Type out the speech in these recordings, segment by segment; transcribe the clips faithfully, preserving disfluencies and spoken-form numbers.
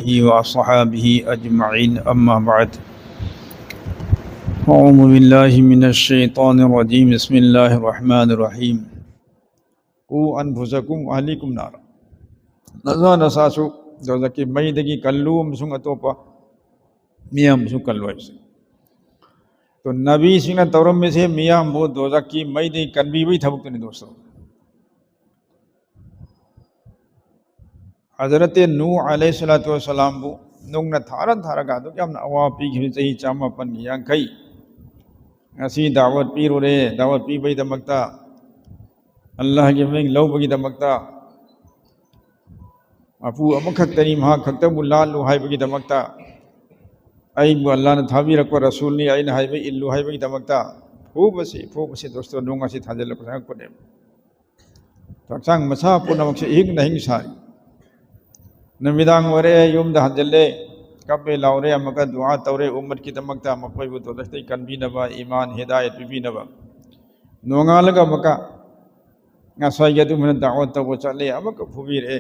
وأصحابه أجمعين، أما بعد. أعوذ بالله من الشيطان الرجيم. بسم الله الرحمن الرحيم. قوا أنفسكم وأهليكم نارا. ꯅꯁꯥ ꯅꯁꯥꯁꯨ ꯗꯣꯖꯈꯀꯤ ꯃꯩꯗꯒꯤ ꯀꯜꯂꯨ ꯑꯃꯁꯨꯡ ꯑꯇꯣꯞꯄ ꯃꯤꯌꯥꯝꯁꯨ ꯀꯜꯂꯨ ꯍꯥꯏꯕꯁꯦ꯫ ꯇꯣ ꯅꯕꯤꯁꯤꯡꯅ ꯇꯧꯔꯝꯃꯤꯁꯦ ꯃꯤꯌꯥꯝꯕꯨ ꯗꯣꯖꯈꯀꯤ ꯃꯩꯗꯒꯤ ꯀꯟꯕꯤꯕꯒꯤ ꯊꯕꯛꯇꯨꯅꯤ ꯗꯣꯁꯇꯣ꯫ ꯍꯖꯔꯠ ꯅꯨꯍ ꯑꯂꯩꯍꯤ ꯁꯂꯥꯇꯨ ꯋꯁꯂꯥꯝꯕꯨ ꯅꯨꯡꯅ ꯊꯥꯔ ꯊꯥꯔꯒ ꯑꯗꯨꯛ ꯌꯥꯝꯅ ꯑꯋꯥꯕ ꯄꯤꯈꯤꯕ ꯆꯍꯤ ꯆꯥꯝꯃꯥꯄꯟ ꯌꯥꯡꯈꯩ꯫ ꯉꯁꯤ ꯗꯥꯋꯠ ꯄꯤꯔꯨꯔꯦ, ꯗꯥꯋꯠ ꯄꯤꯕꯒꯤꯗꯃꯛꯇ, ꯑꯜꯂꯥꯍꯒꯤ ꯃꯃꯤꯡ ꯂꯧꯕꯒꯤꯗꯃꯛꯇ, ꯃꯄꯨ ꯑꯃꯈꯛꯇꯅꯤ, ꯃꯍꯥꯛ ꯈꯛꯇꯕꯨ ꯂꯥꯠꯂꯨ ꯍꯥꯏꯕꯒꯤꯗꯃꯛꯇ, ꯑꯩꯕꯨ ꯑꯜꯂꯥꯍꯅ ꯊꯥꯕꯤꯔꯛꯄ ꯔꯁꯨꯜꯅꯤ, ꯑꯩꯅ ꯍꯥꯏꯕ ꯏꯜꯂꯨ ꯍꯥꯏꯕꯒꯤꯗꯃꯛꯇ ꯐꯨꯕꯁꯤ, ꯐꯨꯕꯁꯤ ꯗꯣꯁꯇꯣ ꯅꯨꯡ ꯑꯁꯤ ꯊꯥꯖꯤꯜꯂꯛꯄ ꯆꯪꯉꯛꯄꯅꯦꯕ꯫ ꯍꯛꯆꯥꯡ ꯃꯁꯥ ꯄꯨꯝꯅꯃꯛꯁꯦ ꯏꯍꯤꯡ ꯅꯥꯍꯤꯡ ꯁꯥꯔꯤ꯫ ꯅꯨꯃꯤꯗꯥꯡ ꯑꯣꯏꯔꯦ, ꯌꯨꯝꯗ ꯍꯟꯖꯤꯜꯂꯦ, ꯀꯞꯄꯦ ꯂꯥꯎꯔꯦ, ꯑꯃꯨꯛꯀ ꯗꯨꯋꯥ ꯇꯧꯔꯦ, ꯎꯝꯃꯠꯀꯤꯗꯃꯛꯇ ꯃꯈꯣꯏꯕꯨ ꯗꯣꯖꯈꯇꯒꯤ ꯀꯟꯕꯤꯅꯕ, ꯏꯃꯥꯟ ꯍꯤꯗꯥꯌꯠ ꯄꯤꯕꯤꯅꯕ꯫ ꯅꯣꯡꯉꯥꯜꯂꯒ ꯑꯃꯨꯛꯀ ꯉꯁꯥꯏꯒꯤ ꯑꯗꯨꯃꯥꯏꯅ ꯗꯥꯋꯠ ꯇꯧꯕ ꯆꯠꯂꯦ, ꯑꯃꯨꯛꯀ ꯐꯨꯕꯤꯔꯛꯑꯦ꯫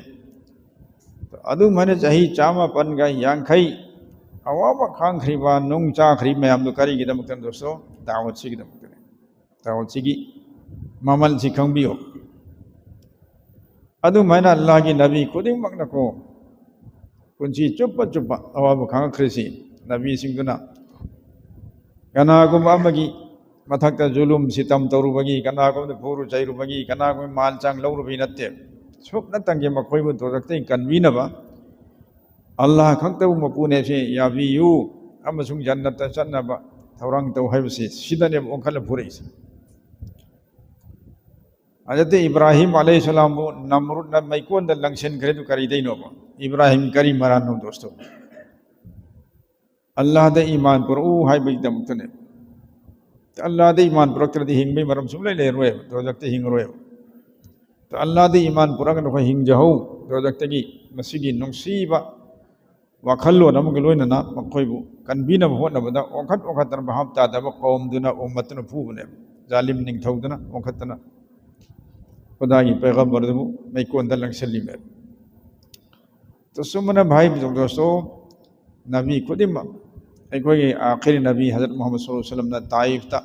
ꯑꯗꯨꯃꯥꯏꯅ ꯆꯍꯤ ꯆꯥꯝꯃꯥꯄꯟꯒ ꯌꯥꯡꯈꯩ ꯑꯋꯥꯕ ꯈꯥꯡꯈ꯭ꯔꯤꯕ, ꯅꯨꯡ ꯆꯥꯈ꯭ꯔꯤꯕ ꯃꯌꯥꯝꯗꯨ ꯀꯔꯤꯒꯤꯗꯃꯛꯇꯅꯣ ꯗꯣꯁꯇꯣ? ꯗꯥꯋꯠꯁꯤꯒꯤꯗꯃꯛꯇꯅꯤ꯫ ꯗꯥꯋꯠꯁꯤꯒꯤ ꯃꯃꯜꯁꯤ ꯈꯪꯕꯤꯌꯨ꯫ ꯑꯗꯨꯃꯥꯏꯅ ꯑꯜꯂꯥꯍꯒꯤ ꯅꯕꯤ ꯈꯨꯗꯤꯡꯃꯛꯅꯀꯣ, ꯄꯨꯟꯁꯤ ꯆꯨꯞꯄ ꯆꯨꯞꯄ ꯑꯋꯥꯕ ꯈꯥꯡꯉꯛꯈ꯭ꯔꯤꯁꯤ, ꯅꯕꯤꯁꯤꯡꯗꯨꯅ ꯀꯅꯥꯒꯨꯝꯕ ꯑꯃꯒꯤ ꯃꯊꯛꯇ ꯖꯨꯂꯨꯝ ꯁꯤꯇꯝ ꯇꯧꯔꯨꯕꯒꯤ, ꯀꯅꯥꯒꯨꯝꯕꯗ ꯐꯨꯔꯨ ꯆꯩꯔꯨꯕꯒꯤ, ꯀꯅꯥꯒꯨꯝꯕ ꯃꯥꯜ ꯆꯥꯡ ꯂꯧꯔꯨꯕꯒꯤ ꯅꯠꯇꯦ꯫ ꯁꯨꯞꯅꯇꯪꯒꯤ ꯃꯈꯣꯏꯕꯨ ꯗꯣꯖꯈꯇꯒꯤ ꯀꯟꯕꯤꯅꯕ, ꯑꯜꯂꯥꯍ ꯈꯛꯇꯕꯨ ꯃꯄꯨꯅꯦꯁꯦ ꯌꯥꯕꯤꯌꯨ ꯑꯃꯁꯨꯡ ꯖꯟꯅꯠꯇ ꯆꯠꯅꯕ ꯊꯧꯔꯥꯡ ꯇꯧ ꯍꯥꯏꯕꯁꯤ, ꯁꯤꯗꯅꯦꯕ ꯑꯣꯟꯈꯠꯂ ꯐꯨꯔꯛꯏꯁꯦ꯫ ꯍꯖꯔꯠ ꯏꯕ꯭ꯔꯥꯍꯤꯝ ꯑꯂꯩꯍꯤ ꯁꯂꯥꯝꯕꯨ ꯅꯝꯔꯨꯗꯅ ꯃꯩꯀꯣꯟꯗ ꯂꯪꯁꯤꯟꯈ꯭ꯔꯦ꯫ ꯑꯗꯨ ꯀꯔꯤꯗꯩꯅꯣꯕ? ꯏꯕ꯭ꯔꯥꯍꯤꯝ ꯀꯔꯤ ꯃꯔꯥꯟꯅꯣ ꯗꯣꯁꯇꯣ? ꯑꯜꯂꯥꯍꯗ ꯏꯃꯥꯟ ꯄꯨꯔꯛꯎ ꯍꯥꯏꯕꯒꯤꯗꯃꯛꯇꯅꯦ꯫ ꯑꯜꯂꯥꯍꯗ ꯏꯃꯥꯟ ꯄꯨꯔꯛꯇ꯭ꯔꯗꯤ ꯍꯤꯡꯕꯒꯤ ꯃꯔꯝ ꯁꯨꯡꯂꯩ ꯂꯩꯔꯣꯏꯕ, ꯗꯣꯖꯈꯇ ꯍꯤꯡꯉꯔꯣꯏꯕ꯫ ꯑꯜꯂꯥꯍꯗ ꯏꯃꯥꯟ ꯄꯨꯔꯛꯑꯒ ꯅꯈꯣꯏ ꯍꯤꯡꯖꯍꯧ ꯗꯣꯖꯈꯇꯒꯤ꯫ ꯃꯁꯤꯒꯤ ꯅꯨꯡꯁꯤꯕ ꯋꯥꯈꯜꯂꯣꯟ ꯑꯃꯒ ꯂꯣꯏꯅꯅ ꯃꯈꯣꯏꯕꯨ ꯀꯟꯕꯤꯅꯕ ꯍꯣꯠꯅꯕꯗ ꯑꯣꯟꯈꯠ ꯑꯣꯟꯈꯠꯇꯅ ꯚꯥꯞ ꯇꯥꯗꯕ ꯀꯧꯝꯗꯨꯅ, ꯎꯝꯃꯠꯇꯨꯅ ꯐꯨꯕꯅꯦꯕ꯫ ꯖꯥꯂꯤꯝ ꯅꯤꯡꯊꯧꯗꯨꯅ ꯑꯣꯟꯈꯠꯇꯅ ꯈꯨꯗꯥꯒꯤ ꯄꯩꯒꯝꯕꯔꯗꯨꯕꯨ ꯃꯩꯀꯣꯟꯗ ꯂꯪꯁꯤꯜꯂꯤꯃꯦꯕ꯫ ꯇꯁꯨꯃꯅ ꯚꯥꯏ ꯗꯣꯁꯇꯣ, ꯅꯕꯤ ꯈꯨꯗꯤꯡꯃꯛ, ꯑꯩꯈꯣꯏꯒꯤ ꯑꯥꯈꯤꯔ ꯅꯕꯤ ꯍꯖꯔꯠ ꯃꯨꯍꯝꯃꯗ ꯁꯜꯂꯜꯂꯥꯍꯨ ꯑꯂꯩꯍꯤ ꯋꯥꯁꯜꯂꯝꯅ ꯇꯥꯏꯐꯇ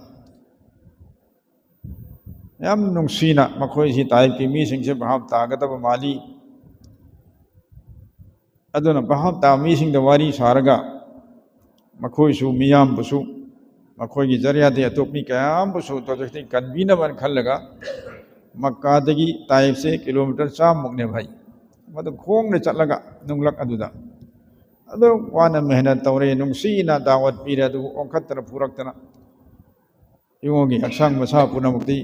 ꯌꯥꯝ ꯅꯨꯡꯁꯤꯅ ꯃꯈꯣꯏꯁꯤ ꯇꯥꯏꯐꯀꯤ ꯃꯤꯁꯤꯡꯁꯦ ꯚꯥꯞ ꯇꯥꯒꯗꯕ ꯃꯥꯜꯂꯤ꯫ ꯑꯗꯨꯅ ꯚꯥꯞ ꯇꯥꯕ ꯃꯤꯁꯤꯡꯗ ꯋꯥꯔꯤ ꯁꯥꯔꯒ ꯃꯈꯣꯏꯁꯨ ꯃꯤꯌꯥꯝꯕꯨꯁꯨ ꯃꯈꯣꯏꯒꯤ ꯖꯔꯤꯌꯥꯗꯒꯤ ꯑꯇꯣꯞꯄ ꯃꯤ ꯀꯌꯥ ꯑꯃꯕꯨꯁꯨ ꯇꯣꯖꯛꯇꯒꯤ ꯀꯟꯕꯤꯅꯕꯅ ꯈꯜꯂꯒ ꯃꯛꯀꯥꯗꯒꯤ ꯇꯥꯏꯐꯁꯦ ꯀꯤꯂꯣꯃꯤꯇꯔ ꯆꯥꯝꯃꯃꯨꯛꯅꯦ ꯚꯥꯏ꯫ ꯃꯗꯨ ꯈꯣꯡꯅ ꯆꯠꯂꯒ ꯅꯨꯡꯂꯛ ꯑꯗꯨꯗ꯫ ꯑꯗꯨ ꯋꯥꯅ ꯃꯦꯍꯅꯠ ꯇꯧꯔꯦ, ꯅꯨꯡꯁꯤꯅ ꯗꯥꯋꯠ ꯄꯤꯔꯦ, ꯑꯗꯨꯕꯨ ꯑꯣꯟꯈꯠꯇꯅ ꯐꯨꯔꯛꯇꯅ ꯏꯉꯣꯒꯤ ꯍꯛꯆꯥꯡ ꯃꯁꯥ ꯄꯨꯝꯅꯃꯛꯇꯤ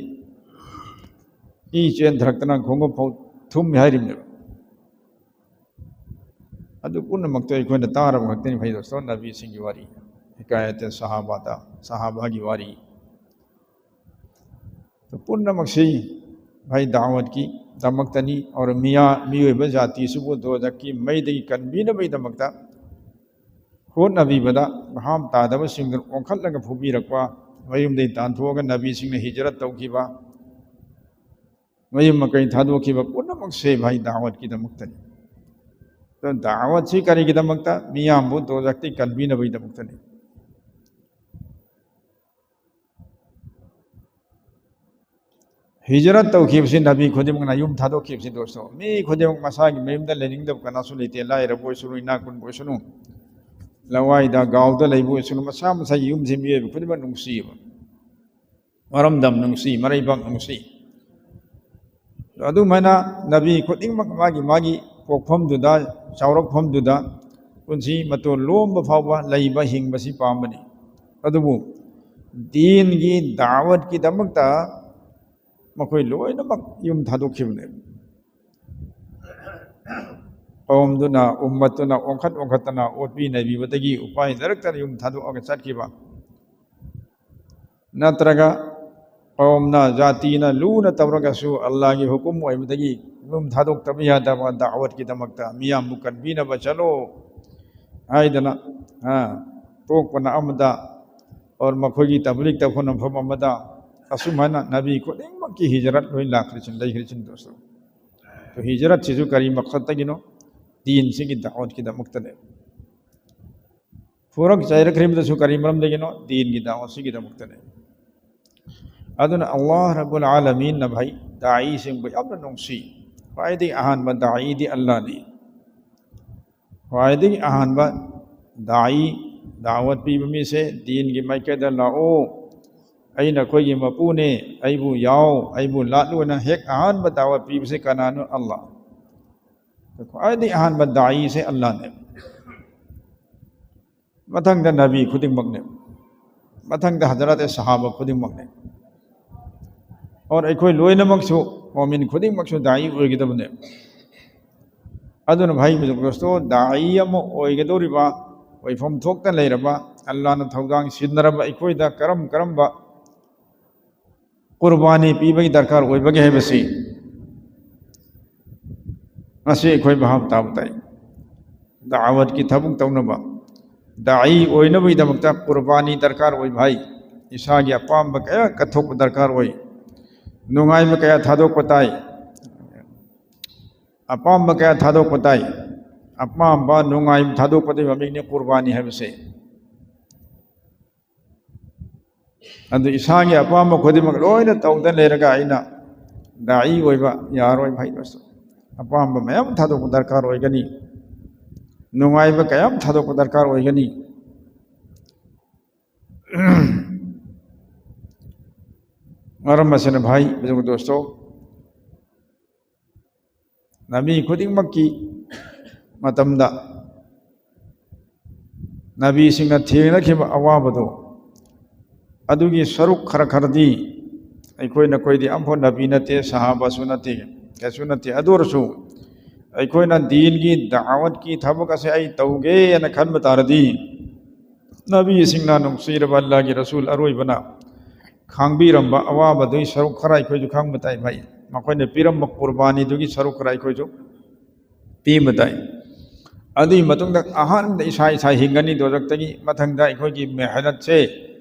ꯏ ꯆꯦꯟꯊꯔꯛꯇꯅ ꯈꯣꯡꯎꯞ ꯐꯥꯎ ꯊꯨꯝꯃꯤ ꯍꯥꯏꯔꯤꯕꯅꯦꯕ꯫ ꯑꯗꯨ ꯄꯨꯝꯅꯃꯛꯇꯣ ꯑꯩꯈꯣꯏꯅ ꯇꯥꯔꯕ ꯈꯛꯇꯅꯤ ꯐꯩꯗꯣ, ꯅꯕꯤꯁꯤꯡꯒꯤ ꯋꯥꯔꯤ, ꯍꯤꯀꯥꯌꯠ ꯁꯍꯥꯕꯥꯗ, ꯁꯍꯥꯕꯥꯒꯤ ꯋꯥꯔꯤ꯫ ꯄꯨꯝꯅꯃꯛꯁꯤ ꯚꯥꯏ ꯗꯥꯋꯠꯀꯤꯗꯃꯛꯇꯅꯤ꯫ ꯑꯣꯔ ꯃꯤꯌꯥ-, ꯃꯤꯑꯣꯏꯕ ꯖꯥꯇꯤꯁꯤꯕꯨ ꯗꯣꯖꯛꯀꯤ ꯃꯩꯗꯒꯤ ꯀꯟꯕꯤꯅꯕꯒꯤꯗꯃꯛꯇ ꯍꯣꯠꯅꯕꯤꯕꯗ ꯚꯥꯞ ꯇꯥꯗꯕꯁꯤꯡꯗꯨ ꯑꯣꯟꯈꯠꯂꯒ ꯐꯨꯕꯤꯔꯛꯄ, ꯃꯌꯨꯝꯗꯒꯤ ꯇꯥꯟꯊꯣꯛꯑꯒ ꯅꯕꯤꯁꯤꯡꯅ ꯍꯤꯖꯔꯠ ꯇꯧꯈꯤꯕ, ꯃꯌꯨꯝ ꯃꯀꯩ ꯊꯥꯗꯣꯛꯈꯤꯕ ꯄꯨꯝꯅꯃꯛꯁꯦ ꯚꯥꯏ ꯗꯥꯋꯠꯀꯤꯗꯃꯛꯇꯅꯤ꯫ ꯑꯗꯣ ꯗꯥꯋꯠꯁꯤ ꯀꯔꯤꯒꯤꯗꯃꯛꯇ? ꯃꯤꯌꯥꯝꯕꯨ ꯗꯣꯖꯛꯇꯒꯤ ꯀꯟꯕꯤꯅꯕꯒꯤꯗꯃꯛꯇꯅꯤ꯫ ꯍꯤꯖꯔꯠ ꯇꯧꯈꯤꯕꯁꯤ ꯅꯕꯤ ꯈꯨꯗꯤꯡꯃꯛꯅ ꯌꯨꯝ ꯊꯥꯗꯣꯛꯈꯤꯕꯁꯤ ꯗꯣꯁꯇꯣ, ꯃꯤ ꯈꯨꯗꯤꯡꯃꯛ ꯃꯁꯥꯒꯤ ꯃꯌꯨꯝꯗ ꯂꯩꯅꯤꯡꯗꯕ ꯀꯅꯥꯁꯨ ꯂꯩꯇꯦ꯫ ꯂꯥꯏꯔꯕ ꯑꯣꯏꯁꯅꯨ, ꯏꯅꯥꯛ ꯈꯨꯟꯕ ꯑꯣꯏꯁꯅꯨ, ꯂꯋꯥꯏꯗ ꯒꯥꯎꯗ ꯂꯩꯕ ꯑꯣꯏꯁꯅꯨ, ꯃꯁꯥ ꯃꯁꯥꯒꯤ ꯌꯨꯝꯁꯤ ꯃꯤꯑꯣꯏꯕ ꯈꯨꯗꯤꯡꯃꯛ ꯅꯨꯡꯁꯤꯌꯦꯕ꯫ ꯃꯔꯝꯗꯝ ꯅꯨꯡꯁꯤ, ꯃꯔꯩꯕꯥꯛ ꯅꯨꯡꯁꯤ꯫ ꯑꯗꯨꯃꯥꯏꯅ ꯅꯕꯤ ꯈꯨꯗꯤꯡꯃꯛ ꯃꯥꯒꯤ ꯃꯥꯒꯤ ꯄꯣꯛꯐꯝꯗꯨꯗ, ꯆꯥꯎꯔꯛꯐꯝꯗꯨꯗ, ꯄꯨꯟꯁꯤ ꯃꯇꯣꯟ ꯂꯣꯝꯕ ꯐꯥꯎꯕ ꯂꯩꯕ, ꯍꯤꯡꯕꯁꯤ ꯄꯥꯝꯕꯅꯤ꯫ ꯑꯗꯨꯕꯨ ꯗꯤꯟꯒꯤ ꯗꯥꯋꯠꯀꯤꯗꯃꯛꯇ ꯃꯈꯣꯏ ꯂꯣꯏꯅꯃꯛ ꯌꯨꯝ ꯊꯥꯗꯣꯛꯈꯤꯕꯅꯦꯕ꯫ ꯀꯧꯝꯗꯨꯅ, ꯎꯝꯃꯠꯇꯨꯅ ꯑꯣꯟꯈꯠ ꯑꯣꯟꯈꯠꯇꯅ ꯑꯣꯠꯄꯤ ꯅꯩꯕꯤꯕꯗꯒꯤ ꯎꯄꯥꯏ ꯂꯩꯔꯛꯇꯅ ꯌꯨꯝ ꯊꯥꯗꯣꯛꯑꯒ ꯆꯠꯈꯤꯕ꯫ ꯅꯠꯇ꯭ꯔꯒ ꯀꯧꯝꯅ, ꯖꯥꯇꯤꯅ ꯂꯨꯅ ꯇꯧꯔꯒꯁꯨ ꯑꯜꯂꯥꯍꯒꯤ ꯍꯨꯀꯨꯝ ꯑꯣꯏꯕꯗꯒꯤ ꯌꯨꯝ ꯊꯥꯗꯣꯛꯇꯕ ꯌꯥꯗꯕ ꯗꯥꯋꯠꯀꯤꯗꯃꯛꯇ ꯃꯤꯌꯥꯝꯕꯨ ꯀꯟꯕꯤꯅꯕ ꯆꯠꯂꯣ ꯍꯥꯏꯗꯅ, ꯑ, ꯇꯣꯛꯄꯅ ꯑꯃꯗ, ꯑꯣꯔ ꯃꯈꯣꯏꯒꯤ ꯇꯕ꯭ꯂꯤꯛ ꯇꯧꯐꯝ ꯃꯐꯝ ꯑꯃꯗ, ꯑꯁꯨꯃꯥꯏꯅ ꯅꯕꯤ ꯈꯨꯗꯤꯡꯃꯛꯀꯤ ꯍꯤꯖꯔꯠ ꯂꯣꯏ ꯂꯥꯛꯈ꯭ꯔꯤꯁꯤꯅꯤ, ꯂꯩꯈ꯭ꯔꯤꯁꯤꯅꯤ ꯗꯣꯁꯇꯣ꯫ ꯑꯗꯣ ꯍꯤꯖꯔꯠꯁꯤꯁꯨ ꯀꯔꯤ ꯃꯛꯁꯠꯇꯒꯤꯅꯣ? ꯗꯤꯟꯁꯤꯒꯤ ꯗꯥꯋꯠꯀꯤꯗꯃꯛꯇꯅꯦ꯫ ꯐꯨꯔꯛ ꯆꯩꯔꯛꯈ꯭ꯔꯤꯕꯗꯨꯁꯨ ꯀꯔꯤ ꯃꯔꯝꯗꯒꯤꯅꯣ? ꯗꯤꯟꯒꯤ ꯗꯥꯋꯠꯁꯤꯒꯤꯗꯃꯛꯇꯅꯦ꯫ ꯑꯗꯨꯅ ꯑꯜꯂꯥꯍ ꯔꯕꯨꯜ ꯑꯥꯂꯃꯤꯟꯅ ꯚꯥꯏ ꯗꯥꯏꯁꯤꯡꯕꯨ ꯌꯥꯝꯅ ꯅꯨꯡꯁꯤ꯫ ꯈ꯭ꯋꯥꯏꯗꯒꯤ ꯑꯍꯥꯟꯕ ꯗꯥꯏꯗꯤ ꯑꯜꯂꯥꯍꯅꯤ꯫ ꯈ꯭ꯋꯥꯏꯗꯒꯤ ꯑꯍꯥꯟꯕ ꯗꯥꯏ, ꯗꯥꯋꯠ ꯄꯤꯕ ꯃꯤꯁꯦ ꯗꯤꯟꯒꯤ ꯃꯥꯏꯀꯩꯗ ꯂꯥꯛꯑꯣ, ꯑꯩ ꯅꯈꯣꯏꯒꯤ ꯃꯄꯨꯅꯦ, ꯑꯩꯕꯨ ꯌꯥꯎ, ꯑꯩꯕꯨ ꯂꯥꯠꯂꯨꯅ ꯍꯦꯛ ꯑꯍꯥꯟꯕ ꯗꯥꯋꯠ ꯄꯤꯕꯁꯦ ꯀꯅꯥꯅꯣ? ꯑꯜꯂꯥꯍ꯫ ꯈ꯭ꯋꯥꯏꯗꯒꯤ ꯑꯍꯥꯟꯕ ꯗꯥꯏꯁꯦ ꯑꯜꯂꯥꯍꯅꯦ꯫ ꯃꯊꯪꯗ ꯅꯕꯤ ꯈꯨꯗꯤꯡꯃꯛꯅꯦ꯫ ꯃꯊꯪꯗ ꯍꯖꯔꯠ ꯁꯍꯥꯕ ꯈꯨꯗꯤꯡꯃꯛꯅꯦ꯫ ꯑꯣꯔ ꯑꯩꯈꯣꯏ ꯂꯣꯏꯅꯃꯛꯁꯨ, ꯃꯣꯃꯤꯟ ꯈꯨꯗꯤꯡꯃꯛꯁꯨ ꯗꯥꯏ ꯑꯣꯏꯒꯗꯕꯅꯦ꯫ ꯑꯗꯨꯅ ꯚꯥꯏ ꯕꯨꯖꯨꯔꯒ ꯗꯣꯁꯇꯣ, ꯗꯥꯏ ꯑꯃ ꯑꯣꯏꯒꯗꯧꯔꯤꯕ, ꯑꯣꯏꯐꯝ ꯊꯣꯛꯇ ꯂꯩꯔꯕ, ꯑꯜꯂꯥꯍꯅ ꯊꯧꯗꯥꯡ ꯁꯤꯟꯅꯔꯕ ꯑꯩꯈꯣꯏꯗ ꯀꯔꯝ ꯀꯔꯝꯕ ꯀꯨꯔꯕꯥꯅꯤ ꯄꯤꯕꯒꯤ ꯗꯔꯀꯥꯔ ꯑꯣꯏꯕꯒꯦ ꯍꯥꯏꯕꯁꯤ ꯉꯁꯤ ꯑꯩꯈꯣꯏ ꯚꯥꯞ ꯇꯥꯕ ꯇꯥꯏ꯫ ꯗꯥꯋꯠꯀꯤ ꯊꯕꯛ ꯇꯧꯅꯕ, ꯗꯥꯏ ꯑꯣꯏꯅꯕꯒꯤꯗꯃꯛꯇ ꯀꯨꯔꯕꯥꯅꯤ ꯗꯔꯀꯥꯔ ꯑꯣꯏ ꯚꯥꯏ꯫ ꯏꯁꯥꯒꯤ ꯑꯄꯥꯝꯕ ꯀꯌꯥ ꯀꯠꯊꯣꯛꯄ ꯗꯔꯀꯥꯔ ꯑꯣꯏ꯫ ꯅꯨꯡꯉꯥꯏꯕ ꯀꯌꯥ ꯊꯥꯗꯣꯛꯄ ꯇꯥꯏ꯫ ꯑꯄꯥꯝꯕ ꯀꯌꯥ ꯊꯥꯗꯣꯛꯄ ꯇꯥꯏ꯫ ꯑꯄꯥꯝꯕ ꯅꯨꯡꯉꯥꯏꯕ ꯊꯥꯗꯣꯛꯄꯗꯨꯒꯤ ꯃꯃꯤꯡꯅꯤ ꯀꯨꯔꯕꯥꯅꯤ ꯍꯥꯏꯕꯁꯦ꯫ ꯑꯗꯨ ꯏꯁꯥꯒꯤ ꯑꯄꯥꯝꯕ ꯈꯨꯗꯤꯡꯃꯛ ꯂꯣꯏꯅ ꯇꯧꯗ ꯂꯩꯔꯒ ꯑꯩꯅ ꯗꯥꯏ ꯑꯣꯏꯕ ꯌꯥꯔꯣꯏ ꯚꯥꯏ ꯗꯣꯁꯇꯣ꯫ ꯑꯄꯥꯝꯕ ꯃꯌꯥꯝ ꯊꯥꯗꯣꯛꯄ ꯗꯔꯀꯥꯔ ꯑꯣꯏꯒꯅꯤ꯫ ꯅꯨꯡꯉꯥꯏꯕ ꯀꯌꯥ ꯑꯃ ꯊꯥꯗꯣꯛꯄ ꯗꯔꯀꯥꯔ ꯑꯣꯏꯒꯅꯤ꯫ ꯃꯔꯝ ꯑꯁꯤꯅ ꯚꯥꯏ ꯕꯨꯖꯨꯔꯒ ꯗꯣꯁꯇꯣ, ꯅꯕꯤ ꯈꯨꯗꯤꯡꯃꯛꯀꯤ ꯃꯇꯝꯗ ꯅꯕꯤꯁꯤꯡꯅ ꯊꯦꯡꯅꯈꯤꯕ ꯑꯋꯥꯕꯗꯣ, ꯑꯗꯨꯒꯤ ꯁꯔꯨꯛ ꯈꯔ ꯈꯔꯗꯤ ꯑꯩꯈꯣꯏ ꯅꯈꯣꯏꯗꯤ ꯑꯝꯐꯥꯎ ꯅꯕꯤ ꯅꯠꯇꯦ, ꯁꯍꯥꯕꯁꯨ ꯅꯠꯇꯦ, ꯀꯩꯁꯨ ꯅꯠꯇꯦ꯫ ꯑꯗꯨ ꯑꯣꯏꯔꯁꯨ ꯑꯩꯈꯣꯏꯅ ꯗꯤꯟꯒꯤ ꯗꯥꯋꯠꯀꯤ ꯊꯕꯛ ꯑꯁꯦ ꯑꯩ ꯇꯧꯒꯦꯅ ꯈꯟꯕ ꯇꯥꯔꯗꯤ, ꯅꯕꯤꯁꯤꯡꯅ, ꯅꯨꯡꯁꯤꯔꯕ ꯑꯜꯂꯥꯍꯒꯤ ꯔꯁꯨꯜ ꯑꯔꯣꯏꯕꯅ ꯈꯥꯡꯕꯤꯔꯝꯕ ꯑꯋꯥꯕꯗꯨꯒꯤ ꯁꯔꯨꯛ ꯈꯔ ꯑꯩꯈꯣꯏꯁꯨ ꯈꯪꯕ ꯇꯥꯏ ꯚꯥꯏ꯫ ꯃꯈꯣꯏꯅ ꯄꯤꯔꯝꯕ ꯀꯨꯔꯕꯥꯅꯤꯗꯨꯒꯤ ꯁꯔꯨꯛ ꯈꯔ ꯑꯩꯈꯣꯏꯁꯨ ꯄꯤꯕ ꯇꯥꯏ꯫ ꯑꯗꯨꯒꯤ ꯃꯇꯨꯡꯗ ꯑꯍꯥꯟꯕꯗ ꯏꯁꯥ ꯏꯁꯥ ꯍꯤꯡꯒꯅꯤ ꯗꯣꯖꯈꯇꯒꯤ, ꯃꯊꯪꯗ ꯑꯩꯈꯣꯏꯒꯤ ꯃꯦꯍꯅꯠꯁꯦ,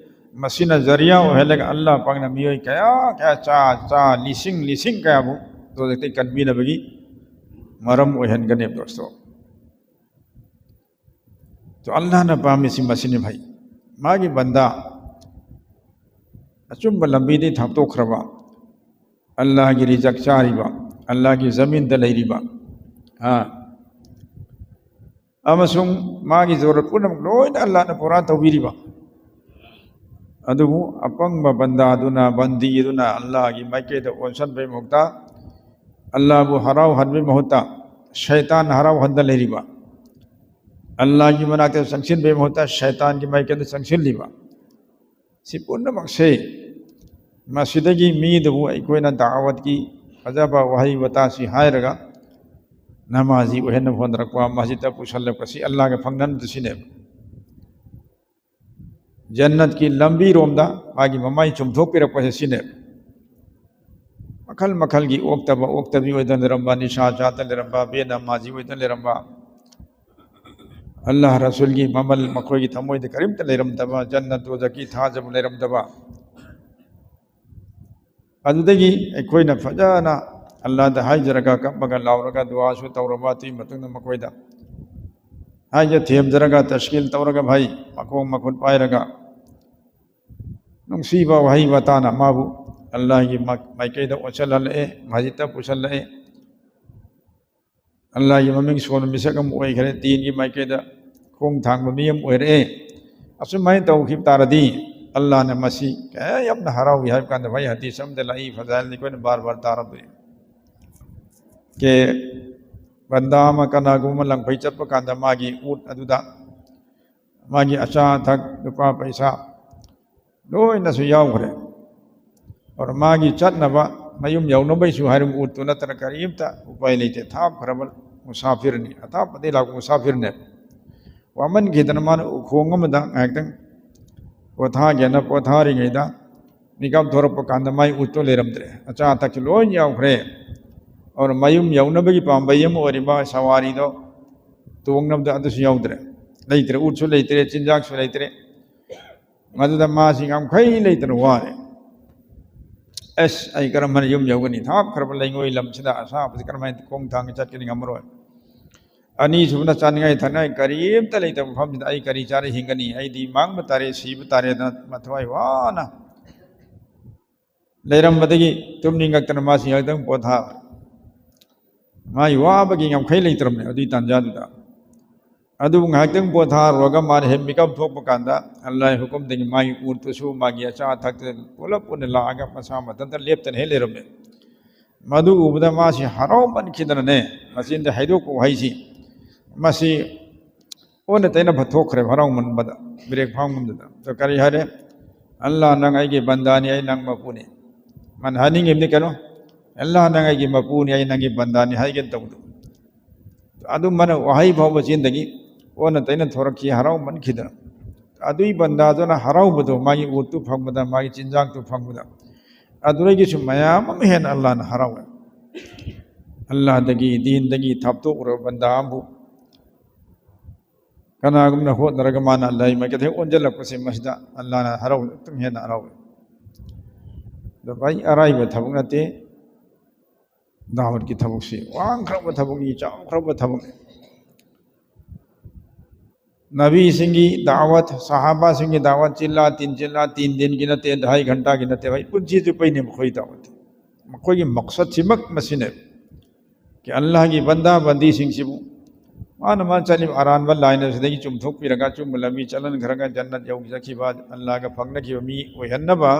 ꯃꯁꯤꯅ ꯖꯔꯤꯌꯥ ꯑꯣꯏꯍꯜꯂꯒ ꯑꯜꯂꯥꯍ ꯄꯥꯛꯅ ꯃꯤꯑꯣꯏ ꯀꯌꯥ ꯀꯌꯥ, ꯆꯥ ꯆꯥ ꯂꯤꯁꯤꯡ ꯂꯤꯁꯤꯡ ꯀꯌꯥꯕꯨ ꯗꯣꯖꯈꯇꯒꯤ ꯀꯟꯕꯤꯅꯕꯒꯤ ꯃꯔꯝ ꯑꯣꯏꯍꯟꯒꯅꯦꯕ ꯗꯣꯁꯇꯣ꯫ ꯑꯗꯣ ꯑꯜꯂꯥꯍꯅ ꯄꯥꯝꯃꯤꯁꯤ ꯃꯁꯤꯅꯤ ꯚꯥꯏ꯫ ꯃꯥꯒꯤ ꯕꯟꯗꯥ ꯑꯆꯨꯝꯕ ꯂꯝꯕꯤꯗꯒꯤ ꯊꯥꯞꯇꯣꯛꯈ꯭ꯔꯕ, ꯑꯜꯂꯥꯍꯒꯤ ꯔꯤꯖꯛ ꯆꯥꯔꯤꯕ, ꯑꯜꯂꯥꯍꯒꯤ ꯖꯃꯤꯟꯗ ꯂꯩꯔꯤꯕ, ꯑꯥ, ꯑꯃꯁꯨꯡ ꯃꯥꯒꯤ ꯖꯔꯨꯔꯠ ꯄꯨꯝꯅꯃꯛ ꯂꯣꯏꯅ ꯑꯜꯂꯥꯍꯅ ꯄꯨꯔꯥ ꯇꯧꯕꯤꯔꯤꯕ, ꯑꯗꯨꯕꯨ ꯑꯄꯪꯕ ꯕꯟꯗꯥꯗꯨꯅ, ꯕꯟꯗꯤꯗꯨꯅ ꯑꯜꯂꯥꯍꯒꯤ ꯃꯥꯏꯀꯩꯗ ꯑꯣꯟꯁꯤꯟꯕꯒꯤ ꯃꯍꯨꯠꯇ, ꯑꯜꯂꯥꯍꯕꯨ ꯍꯔꯥꯎꯍꯟꯕꯒꯤ ꯃꯍꯨꯠꯇ ꯁꯩꯇꯥꯟ ꯍꯔꯥꯎꯍꯟꯗ ꯂꯩꯔꯤꯕ, ꯑꯜꯂꯥꯍꯒꯤ ꯃꯅꯥꯛꯇ ꯆꯪꯁꯤꯟꯕꯒꯤ ꯃꯍꯨꯠꯇ ꯁꯩꯇꯥꯟꯒꯤ ꯃꯥꯏꯀꯩꯗ ꯆꯪꯁꯤꯜꯂꯤꯕ, ꯁꯤ ꯄꯨꯝꯅꯃꯛꯁꯦ, ꯃꯁꯤꯗꯒꯤ ꯃꯤꯗꯨꯕꯨ ꯑꯩꯈꯣꯏꯅ ꯗꯥꯋꯠꯀꯤ ꯐꯖꯕ ꯋꯥꯍꯩ ꯋꯥꯇꯥꯁꯤ ꯍꯥꯏꯔꯒ ꯅꯃꯥꯖꯤ ꯑꯣꯏꯍꯟꯅꯕ ꯍꯣꯠꯅꯔꯛꯄ, ꯃꯁꯖꯤꯗꯇ ꯄꯨꯁꯜꯂꯛꯄ, ꯁꯤ ꯑꯜꯂꯥꯍꯒ ꯐꯪꯅꯅꯕꯗ ꯁꯤꯅꯦꯕ꯫ ꯖꯟꯅꯠꯀꯤ ꯂꯝꯕꯤꯔꯣꯝꯗ ꯃꯥꯒꯤ ꯃꯃꯥꯏ ꯆꯨꯝꯊꯣꯛꯄꯤꯔꯛꯄꯁꯦ ꯁꯤꯅꯦꯕ꯫ ꯃꯈꯜ ꯃꯈꯜꯒꯤ ꯑꯣꯛꯇꯕ, ꯑꯣꯛꯇꯕꯤ ꯑꯣꯏꯗꯅ ꯂꯩꯔꯝꯕ, ꯅꯤꯁꯥ ꯆꯥꯗꯅ ꯂꯩꯔꯝꯕ, ꯕꯦꯅꯃꯥꯖꯤ ꯑꯣꯏꯗꯅ ꯂꯩꯔꯝꯕ, ꯑꯜꯂꯥꯍ ꯔꯁꯨꯜꯒꯤ ꯃꯃꯜ ꯃꯈꯣꯏꯒꯤ ꯊꯃꯣꯏꯗ ꯀꯔꯤꯝꯇ ꯂꯩꯔꯝꯗꯕ, ꯖꯟꯅꯠ ꯗꯣꯖꯈꯀꯤ ꯊꯥꯖꯕ ꯂꯩꯔꯝꯗꯕ, ꯑꯗꯨꯗꯒꯤ ꯑꯩꯈꯣꯏꯅ ꯐꯖꯅ ꯑꯜꯂꯥꯍꯗ ꯍꯥꯏꯖꯔꯒ, ꯀꯞꯄꯒ ꯂꯥꯎꯔꯒ, ꯗꯨꯋꯥꯁꯨ ꯇꯧꯔꯕ, ꯑꯗꯨꯒꯤ ꯃꯇꯨꯡꯗ ꯃꯈꯣꯏꯗ ꯍꯥꯏꯖ ꯊꯦꯝꯖꯔꯒ, ꯇꯁꯀꯤꯜ ꯇꯧꯔꯒ, ꯚꯥꯏ, ꯃꯈꯣꯡ ꯃꯈꯨꯠ ꯄꯥꯏꯔꯒ, ꯅꯨꯡꯁꯤꯕ ꯋꯥꯍꯩ ꯋꯥꯇꯥꯅ ꯃꯥꯕꯨ ꯑꯜꯂꯥꯍꯒꯤ ꯃꯥꯏ-, ꯃꯥꯏꯀꯩꯗ ꯑꯣꯟꯁꯤꯜꯍꯜꯂꯛꯑꯦ, ꯃꯁꯖꯤꯗꯇ ꯄꯨꯁꯜꯂꯛꯑꯦ꯫ ꯑꯜꯂꯥꯍꯒꯤ ꯃꯃꯤꯡ ꯁꯣꯟꯕ ꯃꯤꯁꯛ ꯑꯃ ꯑꯣꯏꯈ꯭ꯔꯦ, ꯗꯤꯟꯒꯤ ꯃꯥꯏꯀꯩꯗ ꯈꯣꯡ ꯊꯥꯡꯕ ꯃꯤ ꯑꯃ ꯑꯣꯏꯔꯛꯑꯦ꯫ ꯑꯁꯨꯃꯥꯏꯅ ꯇꯧꯈꯤꯕ ꯇꯥꯔꯗꯤ ꯑꯜꯂꯥꯍꯅ ꯃꯁꯤ ꯀꯌꯥ ꯌꯥꯝꯅ ꯍꯔꯥꯎꯏ ꯍꯥꯏꯕ ꯀꯥꯟꯗ, ꯚꯥꯏ, ꯍꯗꯤꯁ ꯑꯃꯗ ꯂꯥꯛꯏ, ꯐꯖꯥꯏꯜꯗ ꯑꯩꯈꯣꯏꯅ ꯕꯥꯔ ꯕꯥꯔ ꯇꯥꯔꯝꯗꯣꯏꯅꯤ꯫ ꯀꯦ ꯕꯟꯗꯥ ꯑꯃ ꯀꯅꯥꯒꯨꯝꯕ ꯂꯪꯐꯩ ꯆꯠꯄ ꯀꯥꯟꯗ ꯃꯥꯒꯤ ꯎꯠ ꯑꯗꯨꯗ ꯃꯥꯒꯤ ꯑꯆꯥ ꯑꯊꯛ, ꯂꯨꯄꯥ ꯄꯩꯁꯥ ꯂꯣꯏꯅꯁꯨ ꯌꯥꯎꯈ꯭ꯔꯦ꯫ ꯑꯗꯨꯅ ꯃꯥꯒꯤ ꯆꯠꯅꯕ, ꯃꯌꯨꯝ ꯌꯧꯅꯕꯩꯁꯨ ꯍꯥꯏꯔꯤꯕ ꯎꯠꯇꯨ ꯅꯠꯇꯅ ꯀꯔꯤꯝꯇ ꯎꯄꯥꯏ ꯂꯩꯇꯦ꯫ ꯊꯥꯞꯈ꯭ꯔꯕ ꯃꯨꯁꯥꯐꯤꯔꯅꯤ, ꯑꯊꯥꯞꯄꯗꯒꯤ ꯂꯥꯛꯄ ꯃꯨꯁꯥꯐꯤꯔꯅꯦ꯫ ꯋꯥꯃꯟꯈꯤꯗꯅ ꯃꯥꯅ ꯎꯈꯣꯡ ꯑꯃꯗ ꯉꯥꯏꯍꯥꯛꯇꯪ ꯄꯣꯊꯥꯒꯦꯅ ꯄꯣꯊꯥꯔꯤꯉꯩꯗ ꯃꯤꯀꯞ ꯊꯣꯔꯛꯄ ꯀꯥꯟꯗ ꯃꯥꯏ ꯎꯠꯇꯨ ꯂꯩꯔꯝꯗ꯭ꯔꯦ, ꯑꯆꯥ ꯑꯊꯛꯁꯨ ꯂꯣꯏ ꯌꯥꯎꯈ꯭ꯔꯦ꯫ ꯑꯗꯨꯅ ꯃꯌꯨꯝ ꯌꯧꯅꯕꯒꯤ ꯄꯥꯝꯕꯩ ꯑꯃ ꯑꯣꯏꯔꯤꯕ ꯁꯋꯥꯔꯤꯗꯣ ꯇꯣꯡꯅꯕꯗ ꯑꯗꯨꯁꯨ ꯌꯥꯎꯗ꯭ꯔꯦ, ꯂꯩꯇ꯭ꯔꯦ, ꯎꯠꯁꯨ ꯂꯩꯇ꯭ꯔꯦ, ꯆꯤꯟꯖꯥꯛꯁꯨ ꯂꯩꯇ꯭ꯔꯦ꯫ ꯃꯗꯨꯗ ꯃꯥꯁꯤ ꯌꯥꯝꯈꯩ ꯂꯩꯇꯅ ꯋꯥꯔꯦ꯫ ꯑꯁ, ꯑꯩ ꯀꯔꯝ ꯍꯥꯏꯅ ꯌꯨꯝ ꯌꯧꯒꯅꯤ? ꯊꯥꯞꯈ꯭ꯔꯕ ꯂꯩꯉꯣꯏ ꯂꯝꯁꯤꯗ ꯑꯁꯥꯕꯁꯤ ꯀꯔꯝ ꯍꯥꯏꯅ ꯈꯣꯡ ꯊꯥꯡꯅ ꯆꯠꯀꯅꯤ? ꯉꯝꯃꯔꯣꯏ꯫ ꯑꯅꯤꯁꯨꯕꯅ ꯆꯥꯅꯤꯡꯉꯥꯏ ꯊꯛꯅꯤꯡꯉꯥꯏ ꯀꯔꯤꯝꯇ ꯂꯩꯇꯕ ꯃꯐꯝꯁꯤꯗ ꯑꯩ ꯀꯔꯤ ꯆꯥꯔ ꯍꯤꯡꯒꯅꯤ? ꯑꯩꯗꯤ ꯃꯥꯡꯕ ꯇꯥꯔꯦ, ꯁꯤꯕ ꯇꯥꯔꯦꯗꯅ ꯃꯊ꯭ꯋꯥꯏ ꯋꯥꯅ ꯂꯩꯔꯝꯕꯗꯒꯤ ꯇꯨꯝꯅꯤꯡꯉꯛꯇꯅ ꯃꯥꯁꯤ ꯉꯥꯏꯍꯥꯛꯇꯪ ꯄꯣꯊꯥ, ꯃꯥꯒꯤ ꯋꯥꯕꯒꯤ ꯉꯝꯈꯩ ꯂꯩꯇ꯭ꯔꯕꯅꯦ ꯑꯗꯨꯒꯤ ꯇꯥꯟꯖꯥꯗꯨꯗ꯫ ꯑꯗꯨꯕꯨ ꯉꯥꯏꯍꯥꯛꯇꯪ ꯄꯣꯊꯥꯔꯨꯔꯒ ꯃꯥꯅ ꯍꯦꯛ ꯃꯤꯀꯞ ꯊꯣꯛꯄ ꯀꯥꯟꯗ ꯑꯜꯂꯥꯍꯒꯤ ꯍꯨꯀꯨꯝꯗꯒꯤ ꯃꯥꯒꯤ ꯎꯠꯇꯨꯁꯨ ꯃꯥꯒꯤ ꯑꯆꯥ ꯑꯊꯛꯇ ꯄꯨꯂꯞ ꯄꯨꯟꯅ ꯂꯥꯛꯑꯒ ꯃꯁꯥ ꯃꯊꯟꯇ ꯂꯦꯞꯇꯅ ꯍꯦꯛ ꯂꯩꯔꯝꯃꯦ꯫ ꯃꯗꯨ ꯎꯕꯗ ꯃꯥꯁꯤ ꯍꯔꯥꯎꯃꯟꯈꯤꯗꯅꯅꯦ, ꯃꯆꯤꯟꯗ ꯍꯥꯏꯗꯣꯛꯄ ꯋꯥꯍꯩꯁꯤ, ꯃꯁꯤ ꯑꯣꯟꯅ ꯇꯩꯅꯕ ꯊꯣꯛꯈ꯭ꯔꯦꯕ ꯍꯔꯥꯎꯃꯟꯕꯗ, ꯕ꯭ꯔꯦꯛ ꯐꯥꯕ ꯉꯝꯗꯗꯅ꯫ ꯑꯗꯣ ꯀꯔꯤ ꯍꯥꯏꯔꯦ? "ꯑꯜꯂꯥ, ꯅꯪ ꯑꯩꯒꯤ ꯕꯟꯗꯥꯅꯤ, ꯑꯩ ꯅꯪ ꯃꯄꯨꯅꯤ"꯫ ꯃꯥꯅ ꯍꯥꯏꯅꯤꯡꯉꯤꯕꯅꯤ ꯀꯩꯅꯣ? "ꯑꯜꯂꯥ, ꯅꯪ ꯑꯩꯒꯤ ꯃꯄꯨꯅꯤ, ꯑꯩ ꯅꯪꯒꯤ ꯕꯟꯗꯥꯅꯤ" ꯍꯥꯏꯒꯦꯅ ꯇꯧꯕꯗꯣ꯫ ꯑꯗꯨ ꯃꯥꯅ ꯋꯥꯍꯩ ꯐꯥꯎꯕ ꯆꯤꯟꯗꯒꯤ ꯑꯣꯟꯅ ꯇꯩꯅ ꯊꯣꯔꯛꯈꯤ ꯍꯔꯥꯎꯃꯟꯈꯤꯗꯅ꯫ ꯑꯗꯨꯒꯤ ꯕꯟꯗꯥꯗꯨꯅ ꯍꯔꯥꯎꯕꯗꯣ, ꯃꯥꯒꯤ ꯎꯠꯇꯨ ꯐꯪꯕꯗ, ꯃꯥꯒꯤ ꯆꯤꯟꯖꯥꯛꯇꯨ ꯐꯪꯕꯗ, ꯑꯗꯨꯗꯒꯤꯁꯨ ꯃꯌꯥꯝ ꯑꯃ ꯍꯦꯟꯅ ꯑꯜꯂꯥꯅ ꯍꯔꯥꯎꯋꯦ꯫ ꯑꯜꯂꯥꯗꯒꯤ, ꯗꯤꯟꯗꯒꯤ ꯊꯥꯞꯇꯣꯛꯎꯔꯕ ꯕꯟꯗꯥ ꯑꯃꯕꯨ ꯀꯅꯥꯒꯨꯝꯅ ꯍꯣꯠꯅꯔꯒ ꯃꯥꯅ ꯑꯜꯂꯥꯍꯒꯤ ꯃꯥꯏꯀꯩꯗ ꯍꯦꯛ ꯑꯣꯟꯁꯤꯜꯂꯛꯄꯁꯦ, ꯃꯁꯤꯗ ꯑꯜꯂꯥꯅ ꯍꯔꯥꯎꯕ ꯑꯗꯨꯝ ꯍꯦꯟꯅ ꯍꯔꯥꯎꯋꯦ꯫ ꯑꯗꯣ ꯚꯥꯏ, ꯑꯔꯥꯏꯕ ꯊꯕꯛ ꯅꯠꯇꯦ꯫ ꯗꯥꯋꯠꯀꯤ ꯊꯕꯛꯁꯤ ꯋꯥꯡꯈ꯭ꯔꯕ ꯊꯕꯛꯅꯤ, ꯆꯥꯎꯈ꯭ꯔꯕ ꯊꯕꯛꯅꯤ꯫ ꯅꯕꯤꯁꯤꯡꯒꯤ ꯗꯥꯋꯠ, ꯁꯍꯥꯕꯥꯁꯤꯡꯒꯤ ꯗꯥꯋꯠ ꯆꯤꯜꯂꯥ ꯇꯤꯟ, ꯆꯤꯜꯂꯥ ꯇꯤꯟ ꯗꯤꯟꯒꯤ ꯅꯠꯇꯦ, ꯙꯥꯏ ꯘꯟꯇꯥꯒꯤ ꯅꯠꯇꯦ, ꯚꯥꯏ, ꯄꯨꯟꯁꯤ ꯆꯨꯞꯄꯩꯅꯦ ꯃꯈꯣꯏ ꯗꯥꯋꯠ꯫ ꯃꯈꯣꯏꯒꯤ ꯃꯛꯁꯠꯁꯤꯃꯛ ꯃꯁꯤꯅꯦ꯫ ꯀꯤ ꯑꯜꯂꯥꯍꯒꯤ ꯕꯟꯗꯥ ꯕꯟꯗꯤꯁꯤꯡꯁꯤꯕꯨ ꯃꯥꯅ ꯃꯥꯅ ꯆꯠꯂꯤꯕ ꯑꯔꯥꯟꯕ ꯂꯥꯏꯟ ꯑꯁꯤꯗꯒꯤ ꯆꯨꯝꯊꯣꯛꯄꯤꯔꯒ ꯑꯆꯨꯝꯕ ꯂꯝꯕꯤ ꯆꯠꯍꯟꯈ꯭ꯔꯒ ꯖꯟꯅꯠ ꯌꯧꯖꯈꯤꯕ, ꯑꯜꯂꯥꯍꯒ ꯐꯪꯅꯈꯤꯕ ꯃꯤ ꯑꯣꯏꯍꯟꯅꯕ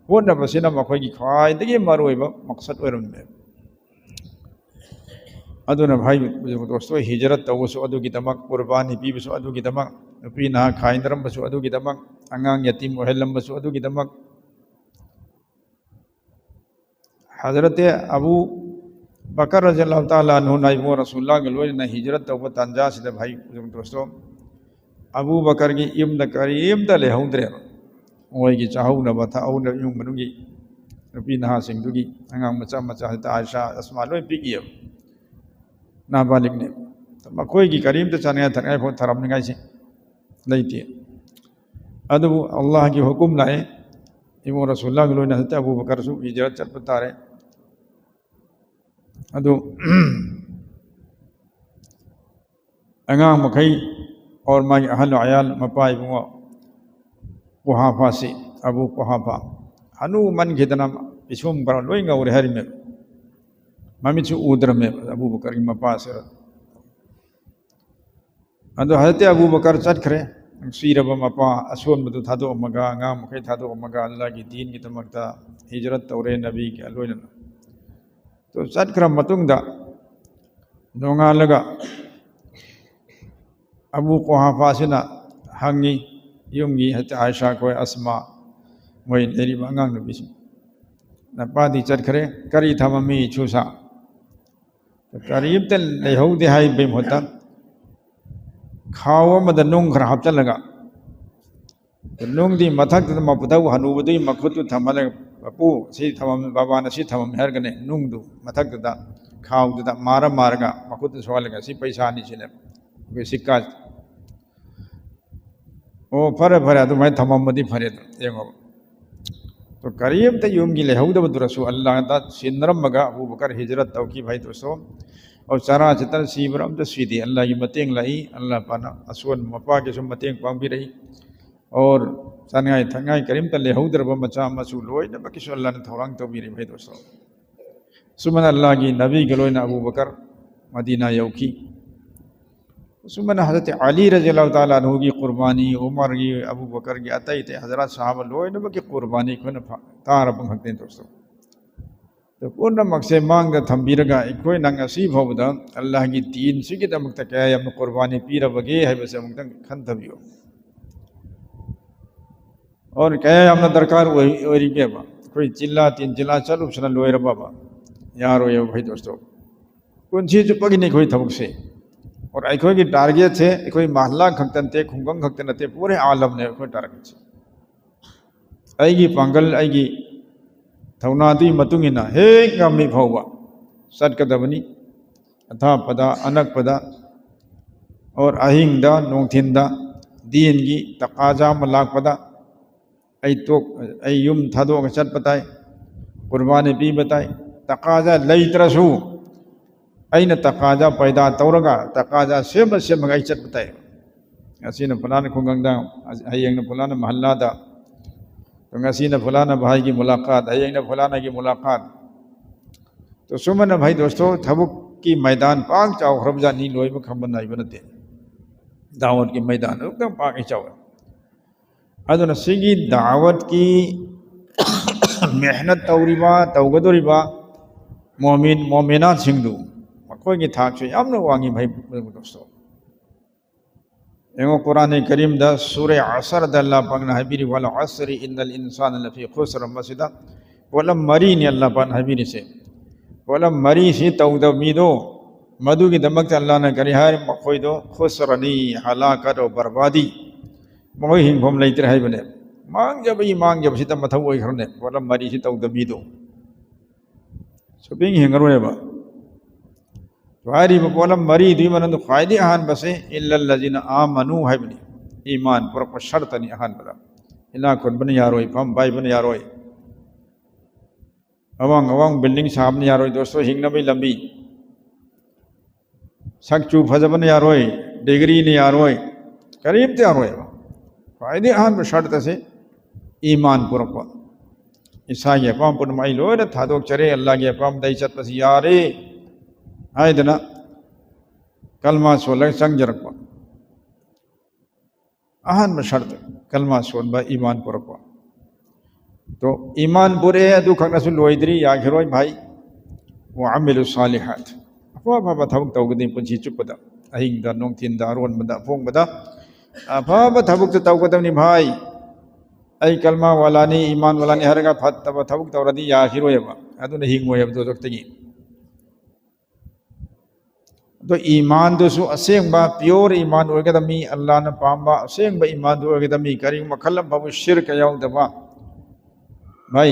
ꯍꯣꯠꯅꯕꯁꯤꯅ ꯃꯈꯣꯏꯒꯤ ꯈ꯭ꯋꯥꯏꯗꯒꯤ ꯃꯔꯨꯑꯣꯏꯕ ꯃꯛꯁꯠ ꯑꯣꯏꯔꯝꯃꯦ꯫ ꯑꯗꯨꯅ ꯚꯥꯏ, ꯗꯣꯁꯇꯣ, ꯍꯤꯖꯔꯠ ꯇꯧꯕꯁꯨ ꯑꯗꯨꯒꯤꯗꯃꯛ, ꯀꯨꯔꯕꯥꯅꯤ ꯄꯤꯕꯁꯨ ꯑꯗꯨꯒꯤꯗꯃꯛ, ꯅꯨꯄꯤ ꯅꯍꯥ ꯈꯥꯏꯅꯔꯝꯕꯁꯨ ꯑꯗꯨꯒꯤꯗꯃꯛ, ꯑꯉꯥꯡ ꯌꯇꯤꯝ ꯑꯣꯏꯍꯜꯂꯝꯕꯁꯨ ꯑꯗꯨꯒꯤꯗꯃꯛ꯫ ꯍꯖꯔꯠ ꯑꯕꯨ ꯕꯀꯔ ꯔꯖꯤꯌꯜꯂꯥꯍꯨ ꯇꯥꯂꯥ ꯑꯟꯍꯨꯅ ꯏꯕꯨꯡꯉꯣ ꯔꯁꯨꯜꯂꯥꯍꯒ ꯂꯣꯏꯅꯅ ꯍꯤꯖꯔꯠ ꯇꯧꯕ ꯇꯥꯟꯖꯥꯁꯤꯗ, ꯚꯥꯏ, ꯗꯣꯁꯇꯣ, ꯑꯕꯨ ꯕꯀꯔꯒꯤ ꯌꯨꯝꯗ ꯀꯔꯤꯝꯇ ꯂꯩꯍꯧꯗ꯭ꯔꯦꯕ꯫ ꯃꯣꯏꯒꯤ ꯆꯥꯍꯧꯅꯕ ꯊꯛꯍꯧꯅꯕ, ꯏꯃꯨꯡ ꯃꯅꯨꯡꯒꯤ ꯅꯨꯄꯤ ꯅꯍꯥꯁꯤꯡꯗꯨꯒꯤ, ꯑꯉꯥꯡ ꯃꯆꯥ ꯃꯆꯥ, ꯍꯦꯛꯇ ꯑꯥꯏꯁꯥ, ꯑꯁꯃꯥ ꯂꯣꯏ ꯄꯤꯛꯏꯕ, ꯅꯥꯕꯥꯂꯤꯛꯅꯦ꯫ ꯃꯈꯣꯏꯒꯤ ꯀꯔꯤꯝꯇ ꯆꯥꯅꯤꯡꯉꯥꯏ ꯊꯛꯅꯤꯡꯉꯥꯏ ꯐꯥꯎ ꯊꯔꯝꯅꯤꯡꯉꯥꯏꯁꯦ ꯂꯩꯇꯦ꯫ ꯑꯗꯨꯕꯨ ꯑꯜꯂꯥꯍꯒꯤ ꯍꯨꯀꯨꯝ ꯂꯥꯛꯑꯦ, ꯏꯕꯨꯡꯉꯣ ꯔꯁꯨꯜꯂꯥꯍꯒ ꯂꯣꯏꯅꯅ ꯍꯖꯔꯠ ꯑꯕꯨ ꯕꯀꯔꯁꯨ ꯍꯤꯖꯔꯠ ꯆꯠꯄ ꯇꯥꯔꯦ꯫ ꯑꯗꯨ ꯑꯉꯥꯡ ꯃꯈꯩ ꯑꯣꯔ ꯃꯥꯒꯤ ꯑꯍꯜ ꯑꯌꯥꯜ, ꯃꯄꯥ ꯏꯕꯨꯡꯉꯣ ꯀꯨꯍꯥꯐꯥꯁꯤ, ꯑꯕꯨ ꯀꯨꯍꯥꯐꯥ, ꯍꯅꯨꯃꯟꯈꯤꯗꯅ ꯄꯤꯁꯨꯝ ꯈꯔ ꯂꯣꯏ ꯉꯧꯔꯦ ꯍꯥꯏꯔꯤꯃꯦꯕ꯫ ꯃꯃꯤꯠꯁꯨ ꯎꯗ꯭ꯔꯃꯦꯕ ꯑꯕꯨ ꯕꯀꯔꯒꯤ ꯃꯄꯥꯁꯦ꯫ ꯑꯗꯣ ꯍꯧꯖꯤꯛꯇꯤ ꯑꯕꯨ ꯕꯀꯔ ꯆꯠꯈ꯭ꯔꯦ꯫ ꯅꯨꯡꯁꯤꯔꯕ ꯃꯄꯥ ꯑꯁꯣꯟꯕꯗꯨ ꯊꯥꯗꯣꯛꯑꯝꯃꯒ, ꯑꯉꯥꯡ ꯃꯈꯩ ꯊꯥꯗꯣꯛꯑꯝꯃꯒ, ꯑꯜꯂꯥꯍꯒꯤ ꯗꯤꯟꯒꯤꯗꯃꯛꯇ ꯍꯤꯖꯔꯠ ꯇꯧꯔꯦ, ꯅꯕꯤꯒ ꯂꯣꯏꯅꯅ꯫ ꯑꯗꯨ ꯆꯠꯈ꯭ꯔ ꯃꯇꯨꯡꯗ ꯅꯣꯡꯉꯥꯜꯂꯒ ꯑꯕꯨ ꯀꯣꯍꯥꯐꯥꯁꯤꯅ ꯍꯪꯉꯤ, ꯌꯨꯝꯒꯤ ꯍꯥꯏꯗꯤ ꯑꯥꯏꯁꯥ ꯈꯣꯏ, ꯑꯁꯃꯥ, ꯃꯣꯏ ꯂꯩꯔꯤꯕ ꯑꯉꯥꯡ ꯅꯨꯄꯤꯁꯤꯡ, "ꯅꯄꯥꯗꯤ ꯆꯠꯈ꯭ꯔꯦ, ꯀꯔꯤ ꯊꯝꯃꯝꯃꯤ ꯏꯆꯨꯁꯥ?" "ꯀꯔꯤꯝꯇ ꯂꯩꯍꯧꯗꯦ" ꯍꯥꯏꯕꯒꯤ ꯃꯍꯨꯠꯇ, ꯈꯥꯎ ꯑꯃꯗ ꯅꯨꯡ ꯈꯔ ꯍꯥꯞꯆꯤꯜꯂꯒ, ꯅꯨꯡꯗꯤ ꯃꯊꯛꯇꯨꯗ ꯃꯄꯨꯗꯧ ꯍꯅꯨꯕꯗꯨꯒꯤ ꯃꯈꯨꯠꯇꯨ ꯊꯝꯍꯜꯂꯒ, "ꯃꯄꯨ, ꯁꯤ ꯊꯝꯃꯝꯃꯤ, ꯕꯕꯥꯅ ꯁꯤ ꯊꯝꯃꯝꯃꯤ" ꯍꯥꯏꯔꯒꯅꯦ, ꯅꯨꯡꯗꯨ ꯃꯊꯛꯇꯨꯗ, ꯈꯥꯎꯗꯨꯗ ꯃꯥꯔ ꯃꯥꯔꯒ ꯃꯈꯨꯠꯇ ꯁꯣꯛꯍꯜꯂꯒ, "ꯁꯤ ꯄꯩꯁꯥꯅꯤ, ꯁꯤꯅꯦ ꯑꯩꯈꯣꯏ ꯁꯤꯛꯀꯥ"꯫ ꯑꯣ, ꯐꯔꯦ, ꯐꯔꯦ, ꯑꯗꯨꯃꯥꯏꯅ ꯊꯝꯃꯝꯃꯗꯤ ꯐꯔꯦ꯫ ꯌꯦꯡꯉꯣ, ꯑꯗꯣ ꯀꯔꯤꯝꯇ ꯌꯨꯝꯒꯤ ꯂꯩꯍꯧꯗꯕꯗꯨꯔꯁꯨ ꯑꯜꯂꯥꯍꯗ ꯁꯤꯟꯅꯔꯝꯃꯒ ꯑꯕꯨ ꯕꯀꯔ ꯍꯤꯖꯔꯠ ꯇꯧꯈꯤꯕ ꯍꯥꯏꯗꯨꯁꯨ, ꯑꯣ, ꯆꯔꯥ ꯆꯤꯠꯇꯅ ꯁꯤꯕ꯭ꯔꯥ ꯑꯝꯇ ꯁꯤꯗꯦ꯫ ꯑꯜꯂꯥꯍꯒꯤ ꯃꯇꯦꯡ ꯂꯥꯛꯏ, ꯑꯜꯂꯥꯍ ꯄꯥꯛꯅ ꯑꯁꯣꯟꯕ ꯃꯄꯥꯒꯤꯁꯨ ꯃꯇꯦꯡ ꯄꯥꯡꯕꯤꯔꯛꯏ꯫ ꯑꯣꯔ ꯆꯥꯅꯤꯡꯉꯥꯏ ꯊꯛꯅꯤꯡꯉꯥꯏ ꯀꯔꯤꯝꯇ ꯂꯩꯍꯧꯗ꯭ꯔꯕ ꯃꯆꯥ ꯃꯁꯨ ꯂꯣꯏꯅꯃꯛꯀꯤꯁꯨ ꯑꯜꯂꯥꯍꯅ ꯊꯧꯔꯥꯡ ꯇꯧꯕꯤꯔꯤꯕ ꯍꯥꯏꯗꯣ꯫ ꯁꯨꯃꯥꯏꯅ ꯑꯜꯂꯥꯍꯒꯤ ꯅꯕꯤꯒ ꯂꯣꯏꯅ ꯑꯕꯨ ꯕꯀꯔ ꯃꯗꯤꯅꯥ ꯌꯧꯈꯤ꯫ ꯁꯨꯃꯥꯏꯅ ꯍꯖꯔꯠ ꯑꯂꯤ ꯔꯖꯤꯌꯜꯂꯥꯍꯨ ꯇꯥꯂꯥ ꯑꯟꯍꯨꯒꯤ ꯀꯨꯔꯕꯥꯅꯤ, ꯎꯃꯔꯒꯤ, ꯑꯕꯨ ꯕꯀꯔꯒꯤ, ꯑꯇꯩ ꯑꯇꯩ ꯍꯖꯔꯠ ꯁꯍꯥꯕ ꯂꯣꯏꯅꯃꯛꯀꯤ ꯀꯨꯔꯕꯥꯅꯤ ꯑꯩꯈꯣꯏꯅ ꯐ-, ꯇꯥꯔꯕ ꯉꯥꯛꯇꯅꯤ ꯗꯣꯁꯇꯣ꯫ ꯑꯗꯨ ꯄꯨꯝꯅꯃꯛꯁꯦ ꯃꯥꯡꯗ ꯊꯝꯕꯤꯔꯒ ꯑꯩꯈꯣꯏꯅ ꯉꯁꯤ ꯐꯥꯎꯕꯗ ꯑꯜꯂꯥꯍꯒꯤ ꯗꯤꯟꯁꯤꯒꯤꯗꯃꯛꯇ ꯀꯌꯥ ꯌꯥꯝꯅ ꯀꯨꯔꯕꯥꯅꯤ ꯄꯤꯔꯕꯒꯦ ꯍꯥꯏꯕꯁꯦ ꯑꯃꯨꯛꯇꯪ ꯈꯟꯊꯕꯤꯌꯨ꯫ ꯑꯣꯔ ꯀꯌꯥ ꯌꯥꯝꯅ ꯗꯔꯀꯥꯔ ꯑꯣꯏ-, ꯑꯣꯏꯔꯤꯒꯦꯕ? ꯑꯩꯈꯣꯏ ꯖꯤꯜꯂꯥ ꯇꯤꯟ ꯖꯤꯜꯂꯥ ꯆꯠꯂꯨꯕꯁꯤꯅ ꯂꯣꯏꯔꯕꯕ? ꯌꯥꯔꯣꯏꯌꯦꯕ ꯚꯥꯏ ꯗꯣꯁꯇꯣ꯫ ꯄꯨꯟꯁꯤ ꯆꯨꯞꯄꯒꯤꯅꯤ ꯑꯩꯈꯣꯏ ꯊꯕꯛꯁꯦ꯫ ꯑꯣꯔ ꯑꯩꯈꯣꯏꯒꯤ ꯇꯥꯔꯒꯦꯠꯁꯦ ꯑꯩꯈꯣꯏ ꯃꯍꯜꯂꯥ ꯈꯛꯇ ꯅꯠꯇꯦ, ꯈꯨꯡꯒꯪ ꯈꯛꯇ ꯅꯠꯇꯦ, ꯄꯨꯔꯦ ꯑꯥꯂꯝꯅꯦ ꯑꯩꯈꯣꯏ ꯇꯥꯔꯒꯦꯠꯁꯦ꯫ ꯑꯩꯒꯤ ꯄꯥꯡꯒꯜ, ꯑꯩꯒꯤ ꯊꯧꯅꯥꯗꯨꯒꯤ ꯃꯇꯨꯡ ꯏꯟꯅ ꯍꯦꯛ ꯉꯝꯃꯤ ꯐꯥꯎꯕ ꯆꯠꯀꯗꯕꯅꯤ꯫ ꯑꯊꯥꯞꯄꯗ, ꯑꯅꯛꯄꯗ, ꯑꯣꯔ ꯑꯍꯤꯡꯗ, ꯅꯨꯡꯊꯤꯟꯗ, ꯗꯤꯟꯒꯤ ꯇꯀꯥꯖꯥ ꯑꯃ ꯂꯥꯛꯄꯗ, ꯑꯩ ꯇꯣꯛ-, ꯑꯩ ꯌꯨꯝ ꯊꯥꯗꯣꯛꯑꯒ ꯆꯠꯄ ꯇꯥꯏ, ꯀꯨꯔꯕꯥꯅꯤ ꯄꯤꯕ ꯇꯥꯏ, ꯇꯀꯥꯖꯥ ꯂꯩꯇ꯭ꯔꯁꯨ, ꯑꯩꯅ ꯇꯀꯥꯖꯥ ꯄꯩꯗꯥ ꯇꯧꯔꯒ, ꯇꯀꯥꯖꯥ ꯁꯦꯝꯃ ꯁꯦꯝꯃꯒ ꯑꯩ ꯆꯠꯄ ꯇꯥꯏ꯫ ꯉꯁꯤꯅ ꯐꯂꯥꯅ ꯈꯨꯡꯒꯪꯗ, ꯍꯌꯦꯡꯅ ꯐꯂꯥꯅ ꯃꯍꯜꯂꯥꯗ, ꯉꯁꯤꯅ ꯐꯂꯥꯅ ꯚꯥꯏꯒꯤ ꯃꯨꯂꯥꯀꯥꯠ, ꯍꯌꯦꯡꯅ ꯐꯂꯥꯅꯒꯤ ꯃꯨꯂꯥꯀꯥꯠ꯫ ꯇꯣ ꯁꯨꯃꯥꯏꯅ ꯚꯥꯏ ꯗꯣꯁꯇꯣ, ꯊꯕꯛꯀꯤ ꯃꯩꯗꯥꯟ ꯄꯥꯛ ꯆꯥꯎꯈ꯭ꯔꯕ ꯖꯥꯠꯅꯤ, ꯂꯣꯏꯕ ꯈꯝꯕ ꯅꯥꯏꯕ ꯅꯠꯇꯦ꯫ ꯗꯥꯋꯠꯀꯤ ꯃꯩꯗꯥꯟ ꯑꯗꯨꯛꯇꯪ ꯄꯥꯛ ꯆꯥꯎꯋꯦ꯫ ꯑꯗꯨꯅ ꯁꯤꯒꯤ ꯗꯥꯋꯠꯀꯤ ꯃꯦꯍꯅꯠ ꯇꯧꯔꯤꯕ, ꯇꯧꯒꯗꯧꯔꯤꯕ ꯃꯣꯃꯤꯟ ꯃꯣꯃꯤꯅꯥꯠꯁꯤꯡꯗꯨ, ꯃꯈꯣꯏꯒꯤ ꯊꯥꯛꯁꯨ ꯌꯥꯝꯅ ꯋꯥꯡꯉꯤ ꯚꯥꯏ ꯗꯣꯁꯇꯣ꯫ ꯌꯦꯡꯉꯣ, ꯀꯨꯔꯥꯟ ꯀꯔꯤꯝꯗ ꯁꯨꯔꯦ ꯑꯁꯔꯗ ꯑꯜꯂꯥ ꯄꯥꯛꯅ ꯍꯥꯏꯕꯤꯔꯤ, "ꯋꯥꯜ ꯑꯁꯔꯤ ꯏꯟꯅꯜ ꯏꯟꯁꯥꯅ ꯂꯐꯤ ꯈꯨꯁꯔ", ꯃꯁꯤꯗ ꯄꯣꯠꯂꯝ ꯃꯔꯤꯅꯤ ꯑꯜꯂꯥ ꯄꯥꯛꯅ ꯍꯥꯏꯕꯤꯔꯤꯁꯦ꯫ ꯄꯣꯠꯂꯝ ꯃꯔꯤꯁꯤ ꯇꯧꯗꯕ ꯃꯤꯗꯣ, ꯃꯗꯨꯒꯤꯗꯃꯛꯇ ꯑꯜꯂꯥꯅ ꯀꯔꯤ ꯍꯥꯏ? ꯃꯈꯣꯏꯗꯣ ꯈꯨꯁꯔꯅꯤ, ꯍꯂꯥꯀꯠ, ꯕꯔꯕꯥꯗꯤ, ꯃꯈꯣꯏ ꯍꯤꯡꯐꯝ ꯂꯩꯇ꯭ꯔꯦ ꯍꯥꯏꯕꯅꯦ꯫ ꯃꯥꯡꯖꯕꯒꯤ ꯃꯥꯡꯖꯕꯁꯤꯗ ꯃꯊꯧ ꯑꯣꯏꯈ꯭ꯔꯅꯦ, ꯄꯣꯠꯂꯝ ꯃꯔꯤꯁꯤ ꯇꯧꯗꯕ ꯃꯤꯗꯣ꯫ ꯁꯨꯞꯍꯤꯡ ꯍꯤꯡꯉꯔꯣꯏꯕ꯫ ꯍꯥꯏꯔꯤꯕ ꯄꯣꯠꯂꯝ ꯃꯔꯤꯗꯨꯒꯤ ꯃꯅꯨꯡꯗ ꯈ꯭ꯋꯥꯏꯗꯒꯤ ꯑꯍꯥꯟꯕꯁꯦ "ꯏꯜꯂꯜꯂꯖꯤꯅ ꯑꯥꯃꯅꯨ" ꯍꯥꯏꯕꯅꯤ꯫ ꯏꯃꯥꯟ ꯄꯨꯔꯛꯄ ꯁꯔꯇꯅꯤ ꯑꯍꯥꯟꯕꯗ꯫ ꯏꯅꯥꯛ ꯈꯨꯟꯕꯅ ꯌꯥꯔꯣꯏ, ꯐꯝ ꯄꯥꯏꯕꯅ ꯌꯥꯔꯣꯏ, ꯑꯋꯥꯡ ꯑꯋꯥꯡ building ꯁꯥꯕꯅ ꯌꯥꯔꯣꯏ, ꯗꯣꯁꯇꯣ, ꯍꯤꯡꯅꯕꯒꯤ ꯂꯝꯕꯤ꯫ ꯁꯛꯆꯨ ꯐꯖꯕꯅ ꯌꯥꯔꯣꯏ, degreeꯅ ꯌꯥꯔꯣꯏ, ꯀꯔꯤꯝꯇ ꯌꯥꯔꯣꯏꯕ꯫ ꯈ꯭ꯋꯥꯏꯗꯒꯤ ꯑꯍꯥꯟꯕ ꯁꯔꯇꯁꯦ ꯏꯃꯥꯟ ꯄꯨꯔꯛꯄ꯫ ꯏꯁꯥꯒꯤ ꯑꯄꯥꯝꯕ ꯄꯨꯝꯅꯃꯛ ꯑꯩ ꯂꯣꯏꯅ ꯊꯥꯗꯣꯛꯆꯔꯦ, ꯑꯜꯂꯥꯒꯤ ꯑꯄꯥꯝꯕꯗ ꯑꯩ ꯆꯠꯄꯁꯤ ꯌꯥꯔꯦ ꯍꯥꯏꯗꯅ ꯀꯜꯃꯥ ꯁꯣꯜꯂꯒ ꯆꯪꯖꯔꯛꯄ꯫ ꯑꯍꯥꯟꯕ ꯁꯔꯇ ꯀꯜꯃꯥ ꯁꯣꯟꯕ, ꯏꯃꯥꯟ ꯄꯨꯔꯛꯄ꯫ ꯇꯣ, ꯏꯃꯥꯟ ꯄꯨꯔꯛꯑꯦ, ꯑꯗꯨ ꯈꯛꯅꯁꯨ ꯂꯣꯏꯗ꯭ꯔꯤ, ꯌꯥꯈꯤꯔꯣꯏ ꯚꯥꯏ꯫ "ꯋꯥ ꯑꯃꯤꯂꯨ ꯁꯥꯂꯤꯍꯥꯠ", ꯑꯐ ꯑꯐꯕ ꯊꯕꯛ ꯇꯧꯒꯗꯕꯅꯤ ꯄꯨꯟꯁꯤ ꯆꯨꯞꯄꯗ, ꯑꯍꯤꯡꯗ, ꯅꯨꯡꯊꯤꯟꯗ, ꯑꯔꯣꯟꯕꯗ, ꯑꯄꯣꯡꯕꯗ ꯑꯐꯕ ꯊꯕꯛꯇ ꯇꯧꯒꯗꯕꯅꯤ ꯚꯥꯏ꯫ "ꯑꯩ ꯀꯜꯃꯥ ꯋꯥꯂꯥꯅꯤ, ꯏꯃꯥꯟ ꯋꯥꯂꯥꯅꯤ" ꯍꯥꯏꯔꯒ ꯐꯠꯇꯕ ꯊꯕꯛ ꯇꯧꯔꯗꯤ ꯌꯥꯈꯤꯔꯣꯏꯕ, ꯑꯗꯨꯅ ꯍꯤꯡꯉꯣꯏꯕ ꯗꯣꯖꯈꯇꯒꯤ꯫ ꯑꯗꯣ ꯏꯃꯥꯟꯗꯨꯁꯨ ꯑꯁꯦꯡꯕ pure ꯏꯃꯥꯟ ꯑꯣꯏꯒꯗꯕꯅꯤ, ꯑꯜꯂꯥꯅ ꯄꯥꯝꯕ ꯑꯁꯦꯡꯕ ꯏꯃꯥꯟꯗꯨ ꯑꯣꯏꯒꯗꯕꯅꯤ꯫ ꯀꯔꯤꯒꯨꯝꯕ ꯃꯈꯜ ꯑꯃ ꯐꯥꯎꯕ ꯁꯤꯔꯀ ꯌꯥꯎꯗꯕ, ꯚꯥꯏ,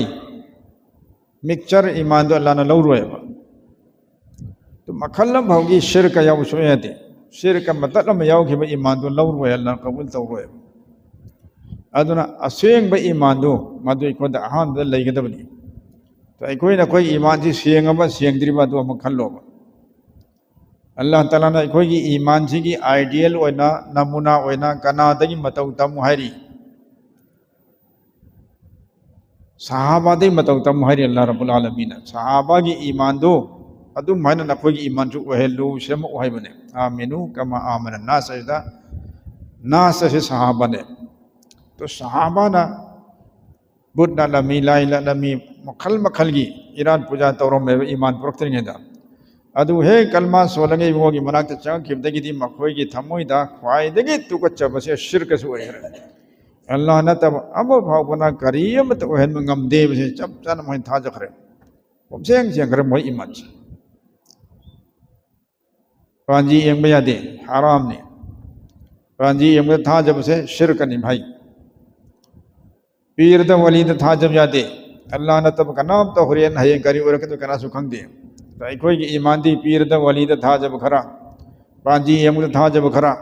mixture ꯏꯃꯥꯟꯗꯨ ꯑꯜꯂꯥꯅ ꯂꯧꯔꯣꯏꯕ꯫ ꯑꯗꯨ ꯃꯈꯜ ꯑꯃ ꯐꯥꯎꯒꯤ ꯁꯤꯔꯀ ꯌꯥꯎꯕ ꯁꯨꯡꯌꯥ ꯌꯥꯗꯦ꯫ ꯁꯤꯔꯀ ꯃꯇꯠ ꯑꯃ ꯌꯥꯎꯈꯤꯕ ꯏꯃꯥꯟꯗꯨ ꯂꯧꯔꯣꯏ, ꯑꯜꯂꯥꯅ ꯀꯕꯨꯜ ꯇꯧꯔꯣꯏꯕ꯫ ꯑꯗꯨꯅ ꯑꯁꯦꯡꯕ ꯏꯃꯥꯟꯗꯨ ꯃꯗꯨ ꯑꯩꯈꯣꯏꯗ ꯑꯍꯥꯟꯕꯗ ꯂꯩꯒꯗꯕꯅꯤ꯫ ꯑꯗꯣ ꯑꯩꯈꯣꯏꯅ ꯑꯩꯈꯣꯏꯒꯤ ꯏꯃꯥꯟꯁꯤ ꯁꯦꯡꯉꯕ ꯁꯦꯡꯗ꯭ꯔꯤꯕ ꯑꯗꯨ ꯑꯃꯨꯛ ꯈꯜꯂꯣꯕ꯫ ꯑꯜꯂꯥꯍ ꯇꯥꯂꯥꯅ ꯑꯩꯈꯣꯏꯒꯤ ꯏꯃꯥꯟꯁꯤꯒꯤ ideal ꯑꯣꯏꯅ, ꯅꯃꯨꯅꯥ ꯑꯣꯏꯅ ꯀꯅꯥꯗꯒꯤ ꯃꯇꯧ ꯇꯝꯃꯨ ꯍꯥꯏꯔꯤ? ꯁꯍꯥꯕꯥꯗꯒꯤ ꯃꯇꯧ ꯇꯝꯃꯨ ꯍꯥꯏꯔꯤ ꯑꯜꯂꯥꯍ ꯔꯕꯨꯜ ꯑꯥꯂꯃꯤꯅ꯫ ꯁꯍꯥꯕꯥꯒꯤ ꯏꯃꯥꯟꯗꯨ ꯑꯗꯨꯝ ꯍꯥꯏꯅ ꯅꯈꯣꯏꯒꯤ ꯏꯃꯥꯟꯁꯨ ꯑꯣꯏꯍꯜꯂꯨ, ꯁꯦꯝꯃꯛꯎ ꯍꯥꯏꯕꯅꯦ꯫ "ꯑꯥꯃꯤꯅꯨ ꯀꯃꯥ ꯑꯥꯃꯅ ꯅꯥꯁ" ꯍꯥꯏꯁꯤꯗ, ꯅꯥꯁ ꯑꯁꯤ ꯁꯍꯥꯕꯥꯅꯦ꯫ ꯇꯣ ꯁꯍꯥꯕꯥꯅ ꯕꯨꯠ ꯂꯥꯠꯂꯝꯃꯤ, ꯂꯥꯏ ꯂꯥꯠꯂꯝꯃꯤ, ꯃꯈꯜ ꯃꯈꯜꯒꯤ ꯏꯔꯥꯠ ꯄꯨꯖꯥ ꯇꯧꯔꯝꯃꯦꯕ ꯏꯃꯥꯟ ꯄꯨꯔꯛꯇ꯭ꯔꯤꯉꯩꯗ꯫ ꯑꯗꯨ ꯍꯦꯛ ꯀꯜꯃꯥ ꯁꯣꯜꯂꯒ ꯏꯕꯨꯡꯉꯣꯒꯤ ꯃꯅꯥꯛꯇ ꯆꯪꯉꯛꯈꯤꯕꯗꯒꯤꯗꯤ ꯃꯈꯣꯏꯒꯤ ꯊꯃꯣꯏꯗ ꯈ꯭ꯋꯥꯏꯗꯒꯤ ꯇꯨꯀꯠꯆꯕꯁꯦ ꯁꯤꯔꯀꯁꯨ ꯑꯣꯏꯈ꯭ꯔꯦ꯫ ꯑꯜꯂꯥꯍ ꯅꯠꯇꯕ ꯑꯃ ꯐꯥꯎꯕꯅ ꯀꯔꯤ ꯑꯃꯠꯇ ꯑꯣꯏꯍꯟꯕ ꯉꯝꯗꯦꯕꯁꯦ ꯆꯞ ꯆꯥꯅ ꯃꯣꯏꯅ ꯊꯥꯖꯈ꯭ꯔꯦ꯫ ꯄꯨꯝꯁꯦꯡ ꯁꯦꯡꯈ꯭ꯔꯦ ꯃꯣꯏ ꯏꯃꯥꯟꯁꯦ꯫ ꯄꯥꯟꯖꯤ ꯌꯦꯡꯕ ꯌꯥꯗꯦ, ꯍꯔꯥꯝꯅꯤ꯫ ꯄꯥꯟꯖꯤ ꯌꯦꯡꯕꯗ ꯊꯥꯖꯕꯁꯦ ꯁꯤꯔꯀꯅꯤ ꯍꯥꯏ꯫ ꯄꯤꯔꯗ ꯋꯥꯂꯤꯗ ꯊꯥꯖꯕ ꯌꯥꯗꯦ꯫ ꯑꯜꯂꯥꯍ ꯅꯠꯇꯕ ꯀꯅꯥꯝꯇ ꯍꯣꯔꯦꯟ ꯍꯌꯦꯡ ꯀꯔꯤ ꯑꯣꯏꯔꯛꯀꯗꯣꯏ ꯀꯅꯥꯁꯨ ꯈꯪꯗꯦ꯫ ꯑꯗ ꯑꯩꯈꯣꯏꯒꯤ ꯏꯃꯥꯟꯗꯤ ꯄꯤꯔꯗ ꯋꯥꯂꯤꯗ ꯊꯥꯖꯕ ꯈꯔ, ꯄꯥꯟꯖꯤ ꯌꯦꯡꯕꯗ ꯊꯥꯖꯕ ꯈꯔ,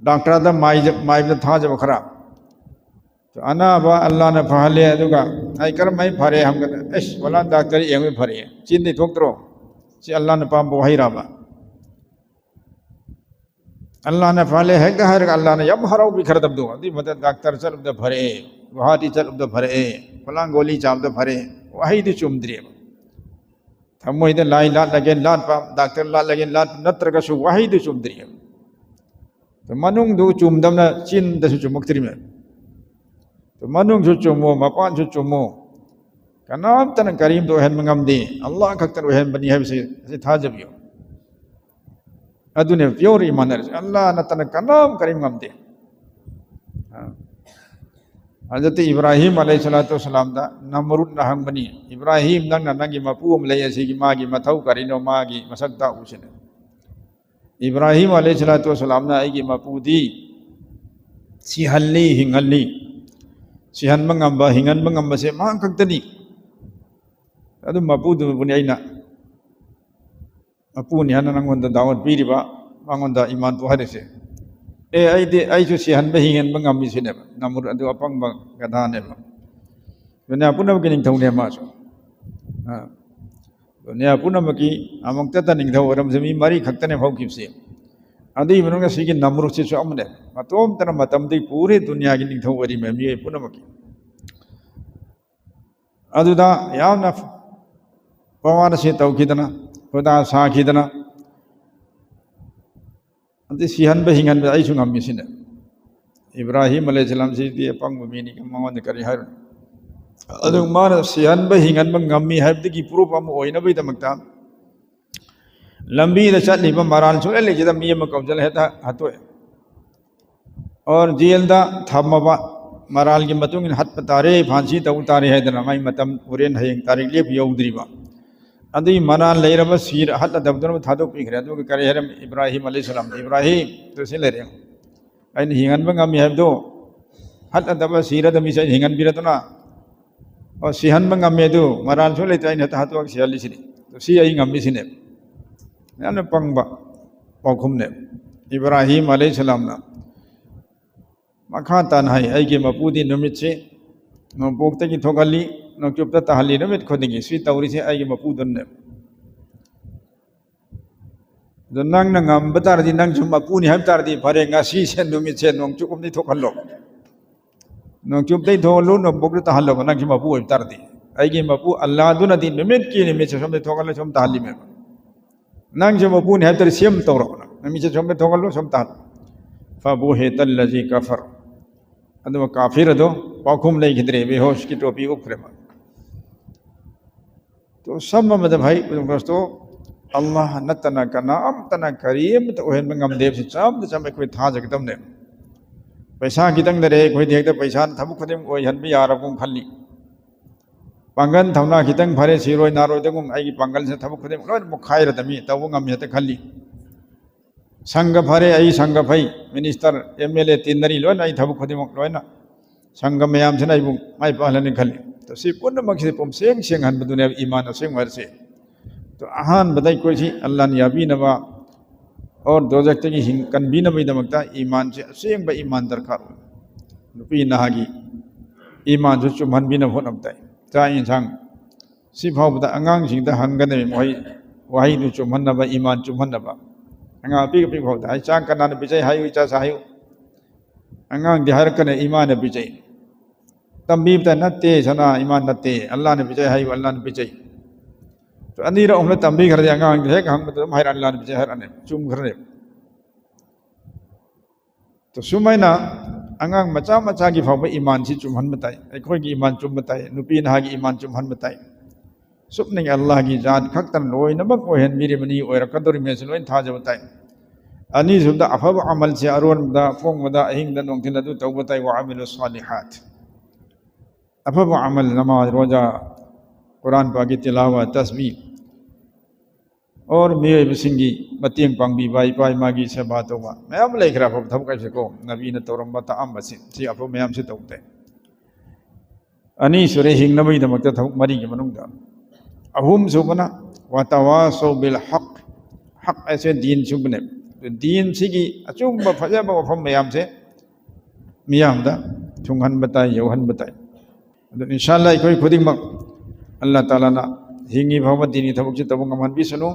ꯗꯥꯛꯇꯔꯗ ꯃꯥꯏꯖ-, ꯃꯥꯏꯕꯗ ꯊꯥꯖꯕ ꯈꯔ꯫ ꯑꯅꯥꯕ ꯑꯜꯂꯥꯍꯅ ꯐꯍꯜꯂꯦ, ꯑꯗꯨꯒ "ꯑꯩ ꯀꯔꯝꯍꯥꯏꯅ ꯐꯔꯦ?" ꯍꯪꯕꯗ, "ꯑꯩꯁ, ꯐꯂꯥꯟ ꯗꯥꯛꯇꯔ ꯌꯦꯡꯕꯗ ꯐꯔꯦ"꯫ ꯆꯤꯟꯗꯤ ꯊꯣꯛꯇ꯭ꯔꯣ? ꯁꯤ ꯑꯜꯂꯥꯍꯅ ꯄꯥꯝꯕ ꯋꯥꯍꯩꯔꯕ? ꯑꯜꯂꯥꯍꯅ ꯐꯍꯜꯂꯦ ꯍꯦꯛꯇ ꯍꯥꯏꯔꯒ ꯑꯜꯂꯥꯍꯅ ꯌꯥꯝ ꯍꯔꯥꯎꯕꯤꯈ꯭ꯔꯗꯕꯗꯣ, ꯑꯗꯨꯏ ꯃꯊꯛ ꯗꯥꯛꯇꯔ ꯆꯠꯂꯨꯕꯗ ꯐꯔꯛꯑꯦ, ꯒꯨꯍꯥꯇꯤ ꯆꯠꯂꯨꯕꯗ ꯐꯔꯛꯑꯦ, ꯐꯂꯥꯡ ꯒꯣꯂꯤ ꯆꯥꯕꯗ ꯐꯔꯛꯑꯦ, ꯋꯥꯍꯩꯗꯨ ꯆꯨꯝꯗ꯭ꯔꯦꯕ꯫ ꯊꯃꯣꯏꯗ ꯂꯥꯏ ꯂꯥꯠꯂꯒꯦ ꯂꯥꯠꯄ, ꯗꯥꯛꯇꯔ ꯂꯥꯠꯂꯒꯦ ꯂꯥꯠꯄ ꯅꯠꯇ꯭ꯔꯒꯁꯨ ꯋꯥꯍꯩꯗꯨ ꯆꯨꯝꯗ꯭ꯔꯦꯕ꯫ ꯃꯅꯨꯡꯗꯨ ꯆꯨꯝꯗꯕꯅ ꯆꯤꯟꯗꯁꯨ ꯆꯨꯝꯃꯛꯇ꯭ꯔꯤꯃꯦ꯫ ꯃꯅꯨꯡꯁꯨ ꯆꯨꯝꯃꯣ, ꯃꯄꯥꯟꯁꯨ ꯆꯨꯝꯃꯣ, ꯀꯅꯥꯝꯇꯅ ꯀꯔꯤꯝꯇ ꯑꯣꯏꯍꯟꯕ ꯉꯝꯗꯦ, ꯑꯜꯂꯥꯍ ꯈꯛꯇꯅ ꯑꯣꯏꯍꯟꯕꯅꯤ ꯍꯥꯏꯕꯁꯤ ꯑꯁꯤ ꯊꯥꯖꯕꯤꯌꯨ꯫ ꯑꯗꯨꯅꯦ pure ꯏꯃꯥꯟ ꯍꯥꯏꯔꯤꯁꯦ꯫ ꯑꯜꯂꯥꯍ ꯅꯠꯇꯅ ꯀꯅꯥꯝ ꯀꯔꯤꯝ ꯉꯝꯗꯦ꯫ ꯑ, ꯍꯖꯔꯠ ꯏꯕ꯭ꯔꯥꯍꯤꯝ ꯑꯂꯩꯍꯤ ꯁꯂꯥꯇꯨ ꯋꯁꯁꯂꯥꯝꯗ ꯅꯝꯔꯨꯗꯅ ꯍꯪꯕꯅꯤ, "ꯏꯕ꯭ꯔꯥꯍꯤꯝ, ꯅꯪꯅ ꯅꯪꯒꯤ ꯃꯄꯨ ꯑꯃ ꯂꯩ, ꯑꯁꯤꯒꯤ ꯃꯥꯒꯤ ꯃꯊꯧ ꯀꯔꯤꯅꯣ, ꯃꯥꯒꯤ ꯃꯁꯛ ꯇꯥꯛꯎꯁꯤꯅ"꯫ ꯏꯕ꯭ꯔꯥꯍꯤꯝ ꯑꯂꯩꯍꯤ ꯁꯂꯥꯇꯨ ꯋꯁꯁꯂꯥꯝꯅ, "ꯑꯩꯒꯤ ꯃꯄꯨꯗꯤ ꯁꯤꯍꯜꯂꯤ, ꯍꯤꯡꯍꯜꯂꯤ꯫ ꯁꯤꯍꯟꯕ ꯉꯝꯕ, ꯍꯤꯡꯍꯟꯕ ꯉꯝꯕꯁꯦ ꯃꯍꯥꯛ ꯈꯛꯇꯅꯤ꯫ ꯑꯗꯨ ꯃꯄꯨꯗꯨꯕꯨꯅꯤ ꯑꯩꯅ, ꯃꯄꯨꯅꯤ ꯍꯥꯏꯅ ꯅꯪꯉꯣꯟꯗ ꯗꯥꯋꯠ ꯄꯤꯔꯤꯕ, ꯃꯉꯣꯟꯗ ꯏꯃꯥꯟ ꯄꯣꯛꯍꯜꯂꯤꯁꯦ꯫ ꯑꯦ, ꯑꯩꯗꯤ, ꯑꯩꯁꯨ ꯁꯤꯍꯟꯕ, ꯍꯤꯡꯍꯟꯕ ꯉꯝꯃꯤꯁꯤꯅꯦꯕ"꯫ ꯅꯝꯔꯨꯗ ꯑꯗꯨ ꯑꯄꯪꯕ ꯒꯙꯥꯅꯦꯕ꯫ ꯗꯨꯅꯤꯌꯥ ꯄꯨꯝꯅꯃꯛꯀꯤ ꯅꯤꯡꯊꯧꯅꯦ ꯃꯥꯁꯨ꯫ ꯑ, ꯗꯨꯅꯤꯌꯥ ꯄꯨꯝꯅꯃꯛꯀꯤ ꯑꯃꯨꯛꯇꯗ ꯅꯤꯡꯊꯧ ꯑꯣꯏꯔꯝꯕꯁꯦ ꯃꯤ ꯃꯔꯤ ꯈꯛꯇꯅꯦ ꯍꯧꯈꯤꯕꯁꯦ꯫ ꯑꯗꯨꯒꯤ ꯃꯅꯨꯡꯗ ꯁꯤꯒꯤ ꯅꯝꯔꯨꯗꯁꯤꯁꯨ ꯑꯃꯅꯦ꯫ ꯃꯇꯣꯝꯇꯅ ꯃꯇꯝꯗꯒꯤ ꯄꯨꯔꯦ ꯗꯨꯅꯤꯌꯥꯒꯤ ꯅꯤꯡꯊꯧ ꯑꯣꯏꯔꯤꯕ ꯃꯤꯑꯣꯏ ꯄꯨꯝꯅꯃꯛꯀꯤ꯫ ꯑꯗꯨꯗ ꯌꯥꯝꯅ ꯄꯋꯥꯔꯁꯦ ꯇꯧꯈꯤꯗꯅ, ꯈꯨꯗꯥ ꯁꯥꯈꯤꯗꯅ, ꯑꯗꯩ ꯁꯤꯍꯟꯕ ꯍꯤꯡꯍꯟꯕ ꯑꯩꯁꯨ ꯉꯝꯃꯤꯁꯤꯅꯦ꯫ ꯏꯕ꯭ꯔꯥꯍꯤꯝ ꯑꯂꯩꯍꯤꯁꯂꯥꯝꯁꯤꯗꯤ ꯑꯄꯪꯕ ꯃꯤꯅꯤ, ꯃꯉꯣꯟꯗ ꯀꯔꯤ ꯍꯥꯏꯔꯨꯅꯤ? ꯑꯗꯨ ꯃꯥꯅ ꯁꯤꯍꯟꯕ ꯍꯤꯡꯍꯟꯕ ꯉꯝꯃꯤ ꯍꯥꯏꯕꯗꯒꯤ ꯄ꯭ꯔꯨꯐ ꯑꯃ ꯑꯣꯏꯅꯕꯒꯤꯗꯃꯛꯇ ꯂꯝꯕꯤꯗ ꯆꯠꯂꯤꯕ ꯃꯔꯥꯜ ꯁꯨꯡꯂꯩ ꯂꯩꯖꯗꯕ ꯃꯤ ꯑꯃ ꯀꯧꯁꯤꯜꯂ ꯍꯦꯛꯇ ꯍꯥꯠꯇꯣꯛꯑꯦ꯫ ꯑꯣꯔ ꯖꯦꯜꯗ ꯊꯝꯃꯕ, ꯃꯔꯥꯜꯒꯤ ꯃꯇꯨꯡ ꯏꯟꯅ ꯍꯠꯄ ꯇꯥꯔꯦ, ꯐꯥꯟꯁꯤ ꯇꯧꯕ ꯇꯥꯔꯦ ꯍꯥꯏꯗꯅ ꯃꯥꯏ ꯃꯇꯝ ꯍꯣꯔꯦꯟ ꯍꯌꯦꯡ ꯇꯥꯔꯤꯛ ꯂꯦꯞꯄ ꯌꯧꯗ꯭ꯔꯤꯕ꯫ ꯑꯗꯨꯒꯤ ꯃꯔꯥꯜ ꯂꯩꯔꯕ ꯁꯤꯔ ꯍꯠꯂꯗꯕꯗꯨꯅ ꯊꯥꯗꯣꯛꯄꯤꯈ꯭ꯔꯦ꯫ ꯑꯗꯨꯒ ꯀꯔꯤ ꯍꯥꯏꯔꯝꯃꯤ? ꯏꯕ꯭ꯔꯥꯍꯤꯝ ꯑꯂꯩꯍꯤꯁꯂꯥꯝꯗ, "ꯏꯕ꯭ꯔꯥꯍꯤꯝ, ꯇꯨ ꯁꯤ ꯂꯩꯔꯦ꯫ ꯑꯩꯅ ꯍꯤꯡꯍꯟꯕ ꯉꯝꯃꯤ ꯍꯥꯏꯕꯗꯣ, ꯍꯠꯂꯗꯕ ꯁꯤꯔꯗꯕ ꯃꯤꯁꯦ ꯑꯩꯅ ꯍꯤꯡꯍꯟꯕꯤꯔꯗꯅ, ꯑꯣ, ꯁꯤꯍꯟꯕ ꯉꯝꯃꯦ ꯑꯗꯨ, ꯃꯔꯥꯜꯁꯨ ꯂꯩꯇꯦ, ꯑꯩꯅ ꯍꯦꯛꯇ ꯍꯥꯠꯇꯣꯛꯑꯒ ꯁꯤꯍꯜꯂꯤꯁꯤꯅꯤ꯫ ꯁꯤ ꯑꯩ ꯉꯝꯃꯤꯁꯤꯅꯦ"꯫ ꯌꯥꯝꯅ ꯄꯪꯕ ꯄꯥꯎꯈꯨꯝꯅꯦ꯫ ꯏꯕ꯭ꯔꯥꯍꯤꯝ ꯑꯂꯩꯍꯤꯁꯂꯥꯝꯅ ꯃꯈꯥ ꯇꯥꯅ ꯍꯥꯏ, "ꯑꯩꯒꯤ ꯃꯄꯨꯗꯤ ꯅꯨꯃꯤꯠꯁꯤ ꯅꯣꯡꯄꯣꯛꯇꯒꯤ ꯊꯣꯛꯍꯜꯂꯤ, ꯅꯣꯡꯆꯨꯞꯇ ꯇꯥꯍꯜꯂꯤ, ꯅꯨꯃꯤꯠ ꯈꯨꯗꯤꯡꯒꯤ ꯁꯤ ꯇꯧꯔꯤꯁꯦ ꯑꯩꯒꯤ ꯃꯄꯨꯗꯨꯅꯦ꯫ ꯑꯗꯣ ꯅꯪꯅ ꯉꯝꯕ ꯇꯥꯔꯗꯤ, ꯅꯪꯁꯨ ꯃꯄꯨꯅꯤ ꯍꯥꯏꯕ ꯇꯥꯔꯗꯤ, ꯐꯔꯦ, ꯉꯁꯤꯁꯦ ꯅꯨꯃꯤꯠꯁꯦ ꯅꯣꯡꯆꯨꯞ ꯑꯃꯗꯤ ꯊꯣꯛꯍꯜꯂꯣ, ꯅꯣꯡꯆꯨꯞꯇꯩ ꯊꯣꯛꯍꯜꯂꯨ, ꯅꯣꯡꯄꯣꯛꯇ ꯇꯥꯍꯜꯂꯣꯕ, ꯅꯪꯁꯨ ꯃꯄꯨ ꯑꯣꯏꯕ ꯇꯥꯔꯗꯤ꯫ ꯑꯩꯒꯤ ꯃꯄꯨ ꯑꯜꯂꯥꯗꯨꯅꯗꯤ ꯅꯨꯃꯤꯠꯀꯤ ꯅꯨꯃꯤꯠꯁꯦ ꯁꯣꯝꯗ ꯊꯣꯛꯍꯜꯂ ꯁꯣꯝ ꯇꯥꯍꯜꯂꯤꯃꯦꯕ꯫ ꯅꯪꯁꯨ ꯃꯄꯨꯅꯤ ꯍꯥꯏꯕ ꯇꯥꯔꯗꯤ, ꯁꯤ ꯑꯃ ꯇꯧꯔꯣ, ꯅꯨꯃꯤꯠꯁꯦ ꯁꯣꯝꯗ ꯊꯣꯛꯍꯜꯂꯨ, ꯁꯣꯝ ꯇꯥꯍꯜꯂꯨ"꯫ "ꯐꯕꯨꯍꯤꯇ ꯂꯖꯤ ꯀꯐꯔ"꯫ ꯑꯗꯨꯒ ꯀꯥꯐꯤꯔ ꯑꯗꯣ ꯄꯥꯎꯈꯨꯝ ꯂꯩꯈꯤꯗ꯭ꯔꯦ, ꯕꯦꯍꯣꯁꯀꯤ ꯇꯣꯄꯤ ꯎꯞꯈ꯭ꯔꯦ ꯃꯥ꯫ ꯇꯣ ꯁꯝ ꯑꯃꯗ ꯚꯥꯏ, ꯗꯣꯁꯇꯣ, ꯑꯜꯂꯥꯍ ꯅꯠꯇꯅ ꯀꯅꯥꯝꯇꯅ ꯀꯔꯤꯝꯇ ꯑꯣꯏꯍꯟꯕ ꯉꯝꯗꯦ ꯍꯥꯏꯕꯁꯤ ꯆꯝꯅ ꯆꯝꯅ ꯑꯩꯈꯣꯏ ꯊꯥꯖꯒꯗꯕꯅꯦ꯫ ꯄꯩꯁꯥ ꯈꯤꯇꯪ ꯂꯩꯔꯦ, ꯑꯩꯈꯣꯏꯗꯤ ꯍꯦꯛꯇ ꯄꯩꯁꯥꯅ ꯊꯕꯛ ꯈꯨꯗꯤꯡꯃꯛ ꯑꯣꯏꯍꯟꯕ ꯌꯥꯔꯕꯒꯨꯝ ꯈꯜꯂꯤ꯫ ꯄꯥꯡꯒꯜ ꯊꯧꯅꯥ ꯈꯤꯇꯪ ꯐꯔꯦ, ꯁꯤꯔꯣꯏ ꯅꯥꯔꯣꯏꯗꯒꯨꯝ ꯑꯩꯒꯤ ꯄꯥꯡꯒꯜꯁꯤꯅ ꯊꯕꯛ ꯈꯨꯗꯤꯡꯃꯛ ꯂꯣꯏꯅ ꯃꯨꯛꯈꯥꯏꯔꯗꯕꯅꯤ, ꯇꯧꯕ ꯉꯝꯃꯤ ꯍꯦꯛꯇ ꯈꯜꯂꯤ꯫ ꯁꯪꯒ ꯐꯔꯦ, ꯑꯩ ꯁꯪꯒ ꯐꯩ, ꯃꯤꯅꯤꯁꯇꯔ, ꯑꯦꯝ ꯑꯦꯜ ꯑꯦ ꯇꯤꯟꯅꯔꯤ, ꯂꯣꯏꯅ ꯑꯩ ꯊꯕꯛ ꯈꯨꯗꯤꯡꯃꯛ ꯂꯣꯏꯅ ꯁꯪꯒ ꯃꯌꯥꯝꯁꯤꯅ ꯑꯩꯕꯨ ꯃꯥꯏ ꯄꯥꯛꯍꯜꯂꯅꯤ ꯈꯜꯂꯤ꯫ ꯑꯗꯣ ꯁꯤ ꯄꯨꯝꯅꯃꯛꯁꯤꯗꯤ ꯄꯨꯝꯁꯦꯡ ꯁꯦꯡꯍꯟꯕꯗꯨꯅꯦꯕ ꯏꯃꯥꯟ ꯑꯁꯦꯡꯕ ꯍꯥꯏꯔꯤꯁꯦ꯫ ꯑꯗꯣ ꯑꯍꯥꯟꯕꯗ ꯑꯩꯈꯣꯏꯁꯤ ꯑꯜꯂꯥꯅ ꯌꯥꯕꯤꯅꯕ ꯑꯣꯔ ꯗꯣꯖꯛꯇꯒꯤ ꯍꯤꯡ-, ꯀꯟꯕꯤꯅꯕꯒꯤꯗꯃꯛꯇ ꯏꯃꯥꯟꯁꯦ ꯑꯁꯦꯡꯕ ꯏꯃꯥꯟ ꯗꯔꯀꯥꯔ ꯑꯣꯏ꯫ ꯅꯨꯄꯤ ꯅꯍꯥꯒꯤ ꯏꯃꯥꯟꯁꯨ ꯆꯨꯝꯍꯟꯕꯤꯅꯕ ꯍꯣꯠꯅꯕ ꯇꯥꯏ꯫ ꯆꯥꯛ ꯌꯦꯟꯁꯥꯡ ꯁꯤ ꯐꯥꯎꯕꯗ ꯑꯉꯥꯡꯁꯤꯡꯗ ꯍꯪꯒꯗꯕꯅꯤ, ꯃꯈꯣꯏ ꯋꯥꯍꯩꯗꯨ ꯆꯨꯝꯍꯟꯅꯕ, ꯏꯃꯥꯟ ꯆꯨꯝꯍꯟꯅꯕ꯫ ꯑꯉꯥꯡ ꯑꯄꯤꯛ ꯑꯄꯤꯛ ꯐꯥꯎꯗ, "ꯑꯩ ꯆꯥꯛ ꯀꯅꯥꯅ ꯄꯤꯖꯩ ꯍꯥꯏꯌꯨ, ꯏꯆꯥꯁꯥ ꯍꯥꯏꯌꯨ"? ꯑꯉꯥꯡꯗꯤ ꯍꯥꯏꯔꯛꯀꯅꯤ, "ꯏꯃꯥꯅ ꯄꯤꯖꯩ"꯫ ꯇꯝꯕꯤꯕꯗ, "ꯅꯠꯇꯦ ꯁꯅꯥ, ꯏꯃꯥꯟ ꯅꯠꯇꯦ, ꯑꯜꯂꯥꯅ ꯄꯤꯖꯩ ꯍꯥꯏꯌꯨ, ꯑꯜꯂꯥꯅ ꯄꯤꯖꯩ"꯫ ꯑꯅꯤꯔꯛ ꯑꯍꯨꯝꯂꯛ ꯇꯝꯕꯤꯈ꯭ꯔꯗꯤ ꯑꯉꯥꯡꯗꯤ ꯍꯦꯛ ꯍꯪꯕꯗ ꯑꯗꯨꯝ ꯍꯥꯏꯔꯛꯑꯅꯤ, "ꯑꯜꯂꯥꯅ ꯄꯤꯖꯩ" ꯍꯥꯏꯔꯛꯑꯅꯤ, ꯆꯨꯝꯈ꯭ꯔꯅꯦꯕ꯫ ꯇꯣ, ꯁꯨꯃꯥꯏꯅ ꯑꯉꯥꯡ ꯃꯆꯥ ꯃꯆꯥꯒꯤ ꯐꯥꯎꯕ ꯏꯃꯥꯟꯁꯤ ꯆꯨꯝꯍꯟꯕ ꯇꯥꯏ, ꯑꯩꯈꯣꯏꯒꯤ ꯏꯃꯥꯟ ꯆꯨꯝꯕ ꯇꯥꯏ, ꯅꯨꯄꯤ ꯅꯍꯥꯒꯤ ꯏꯃꯥꯟ ꯆꯨꯝꯍꯟꯕ ꯇꯥꯏ꯫ ꯁꯨꯞꯅꯒꯤ ꯑꯜꯂꯥꯍꯒꯤ ꯖꯥꯠ ꯈꯛꯇꯅ ꯂꯣꯏꯅꯃꯛ ꯑꯣꯏꯍꯟꯕꯤꯔꯤꯕꯅꯤ, ꯑꯣꯏꯔꯛꯀꯗꯧꯔꯤꯕꯅꯤꯁꯨ ꯂꯣꯏꯅ ꯊꯥꯖꯕ ꯇꯥꯏ꯫ ꯑꯅꯤꯁꯨꯕꯗ, ꯑꯐꯕ ꯑꯃꯜꯁꯦ ꯑꯔꯣꯟꯕꯗ, ꯑꯄꯣꯡꯕꯗ, ꯑꯍꯤꯡꯗ, ꯅꯨꯡꯊꯤꯜ ꯑꯗꯨ ꯇꯧꯕ ꯇꯥꯏ꯫ "ꯋꯥ ꯑꯃꯤꯂꯨ ꯁꯥꯂꯤꯍꯥꯠ"꯫ ꯑꯐꯕ ꯑꯃꯜ, ꯅꯃꯥꯖ, ꯔꯣꯖꯥ, ꯀꯨꯔꯥꯟ ꯄꯥꯒꯤ ꯇꯤꯂꯥꯋꯥ, ꯇꯁꯕꯤ, ꯑꯣꯔ ꯃꯤꯑꯣꯏꯕꯁꯤꯡꯒꯤ ꯃꯇꯦꯡ ꯄꯥꯡꯕꯤꯕ, ꯏꯄꯥ ꯏꯃꯥꯒꯤ ꯁꯦꯕꯥ ꯇꯧꯕ, ꯃꯌꯥꯝ ꯂꯩꯈ꯭ꯔꯦ ꯑꯐꯕ ꯊꯕꯛ ꯍꯥꯏꯁꯦꯀꯣ, ꯅꯕꯤꯅ ꯇꯧꯔꯝꯕ, ꯇꯥꯛꯑꯝꯕꯁꯤ, ꯁꯤ ꯑꯐꯕ ꯃꯌꯥꯝꯁꯤ ꯇꯧꯗꯦ꯫ ꯑꯅꯤ ꯁꯨꯔꯦ, ꯍꯤꯡꯅꯕꯒꯤꯗꯃꯛꯇ ꯊꯕꯛ ꯃꯔꯤꯒꯤ ꯃꯅꯨꯡꯗ꯫ ꯑꯍꯨꯝ ꯁꯨꯕꯅ, "ꯋꯥꯇꯋꯥꯁꯧ ꯕꯤꯜ ꯍꯛ"꯫ ꯍꯛ ꯍꯥꯏꯁꯦ ꯗꯤꯟ ꯁꯨꯕꯅꯦ꯫ ꯗꯤꯟꯁꯤꯒꯤ ꯑꯆꯨꯝꯕ ꯐꯖꯕ ꯋꯥꯐꯝ ꯃꯌꯥꯝꯁꯦ ꯃꯤꯌꯥꯝꯗ ꯊꯨꯡꯍꯟꯕ ꯇꯥꯏ, ꯌꯧꯍꯟꯕ ꯇꯥꯏ꯫ ꯑꯗꯨ ꯏꯟꯁꯥ ꯑꯜꯂꯥ ꯑꯩꯈꯣꯏ ꯈꯨꯗꯤꯡꯃꯛ ꯑꯜꯂꯥ ꯇꯥꯂꯥꯅ ꯍꯤꯡꯉꯤ ꯐꯥꯎꯕ ꯗꯤꯟꯒꯤ ꯊꯕꯛꯁꯤ ꯇꯧꯕ ꯉꯝꯍꯟꯕꯤꯁꯅꯨ꯫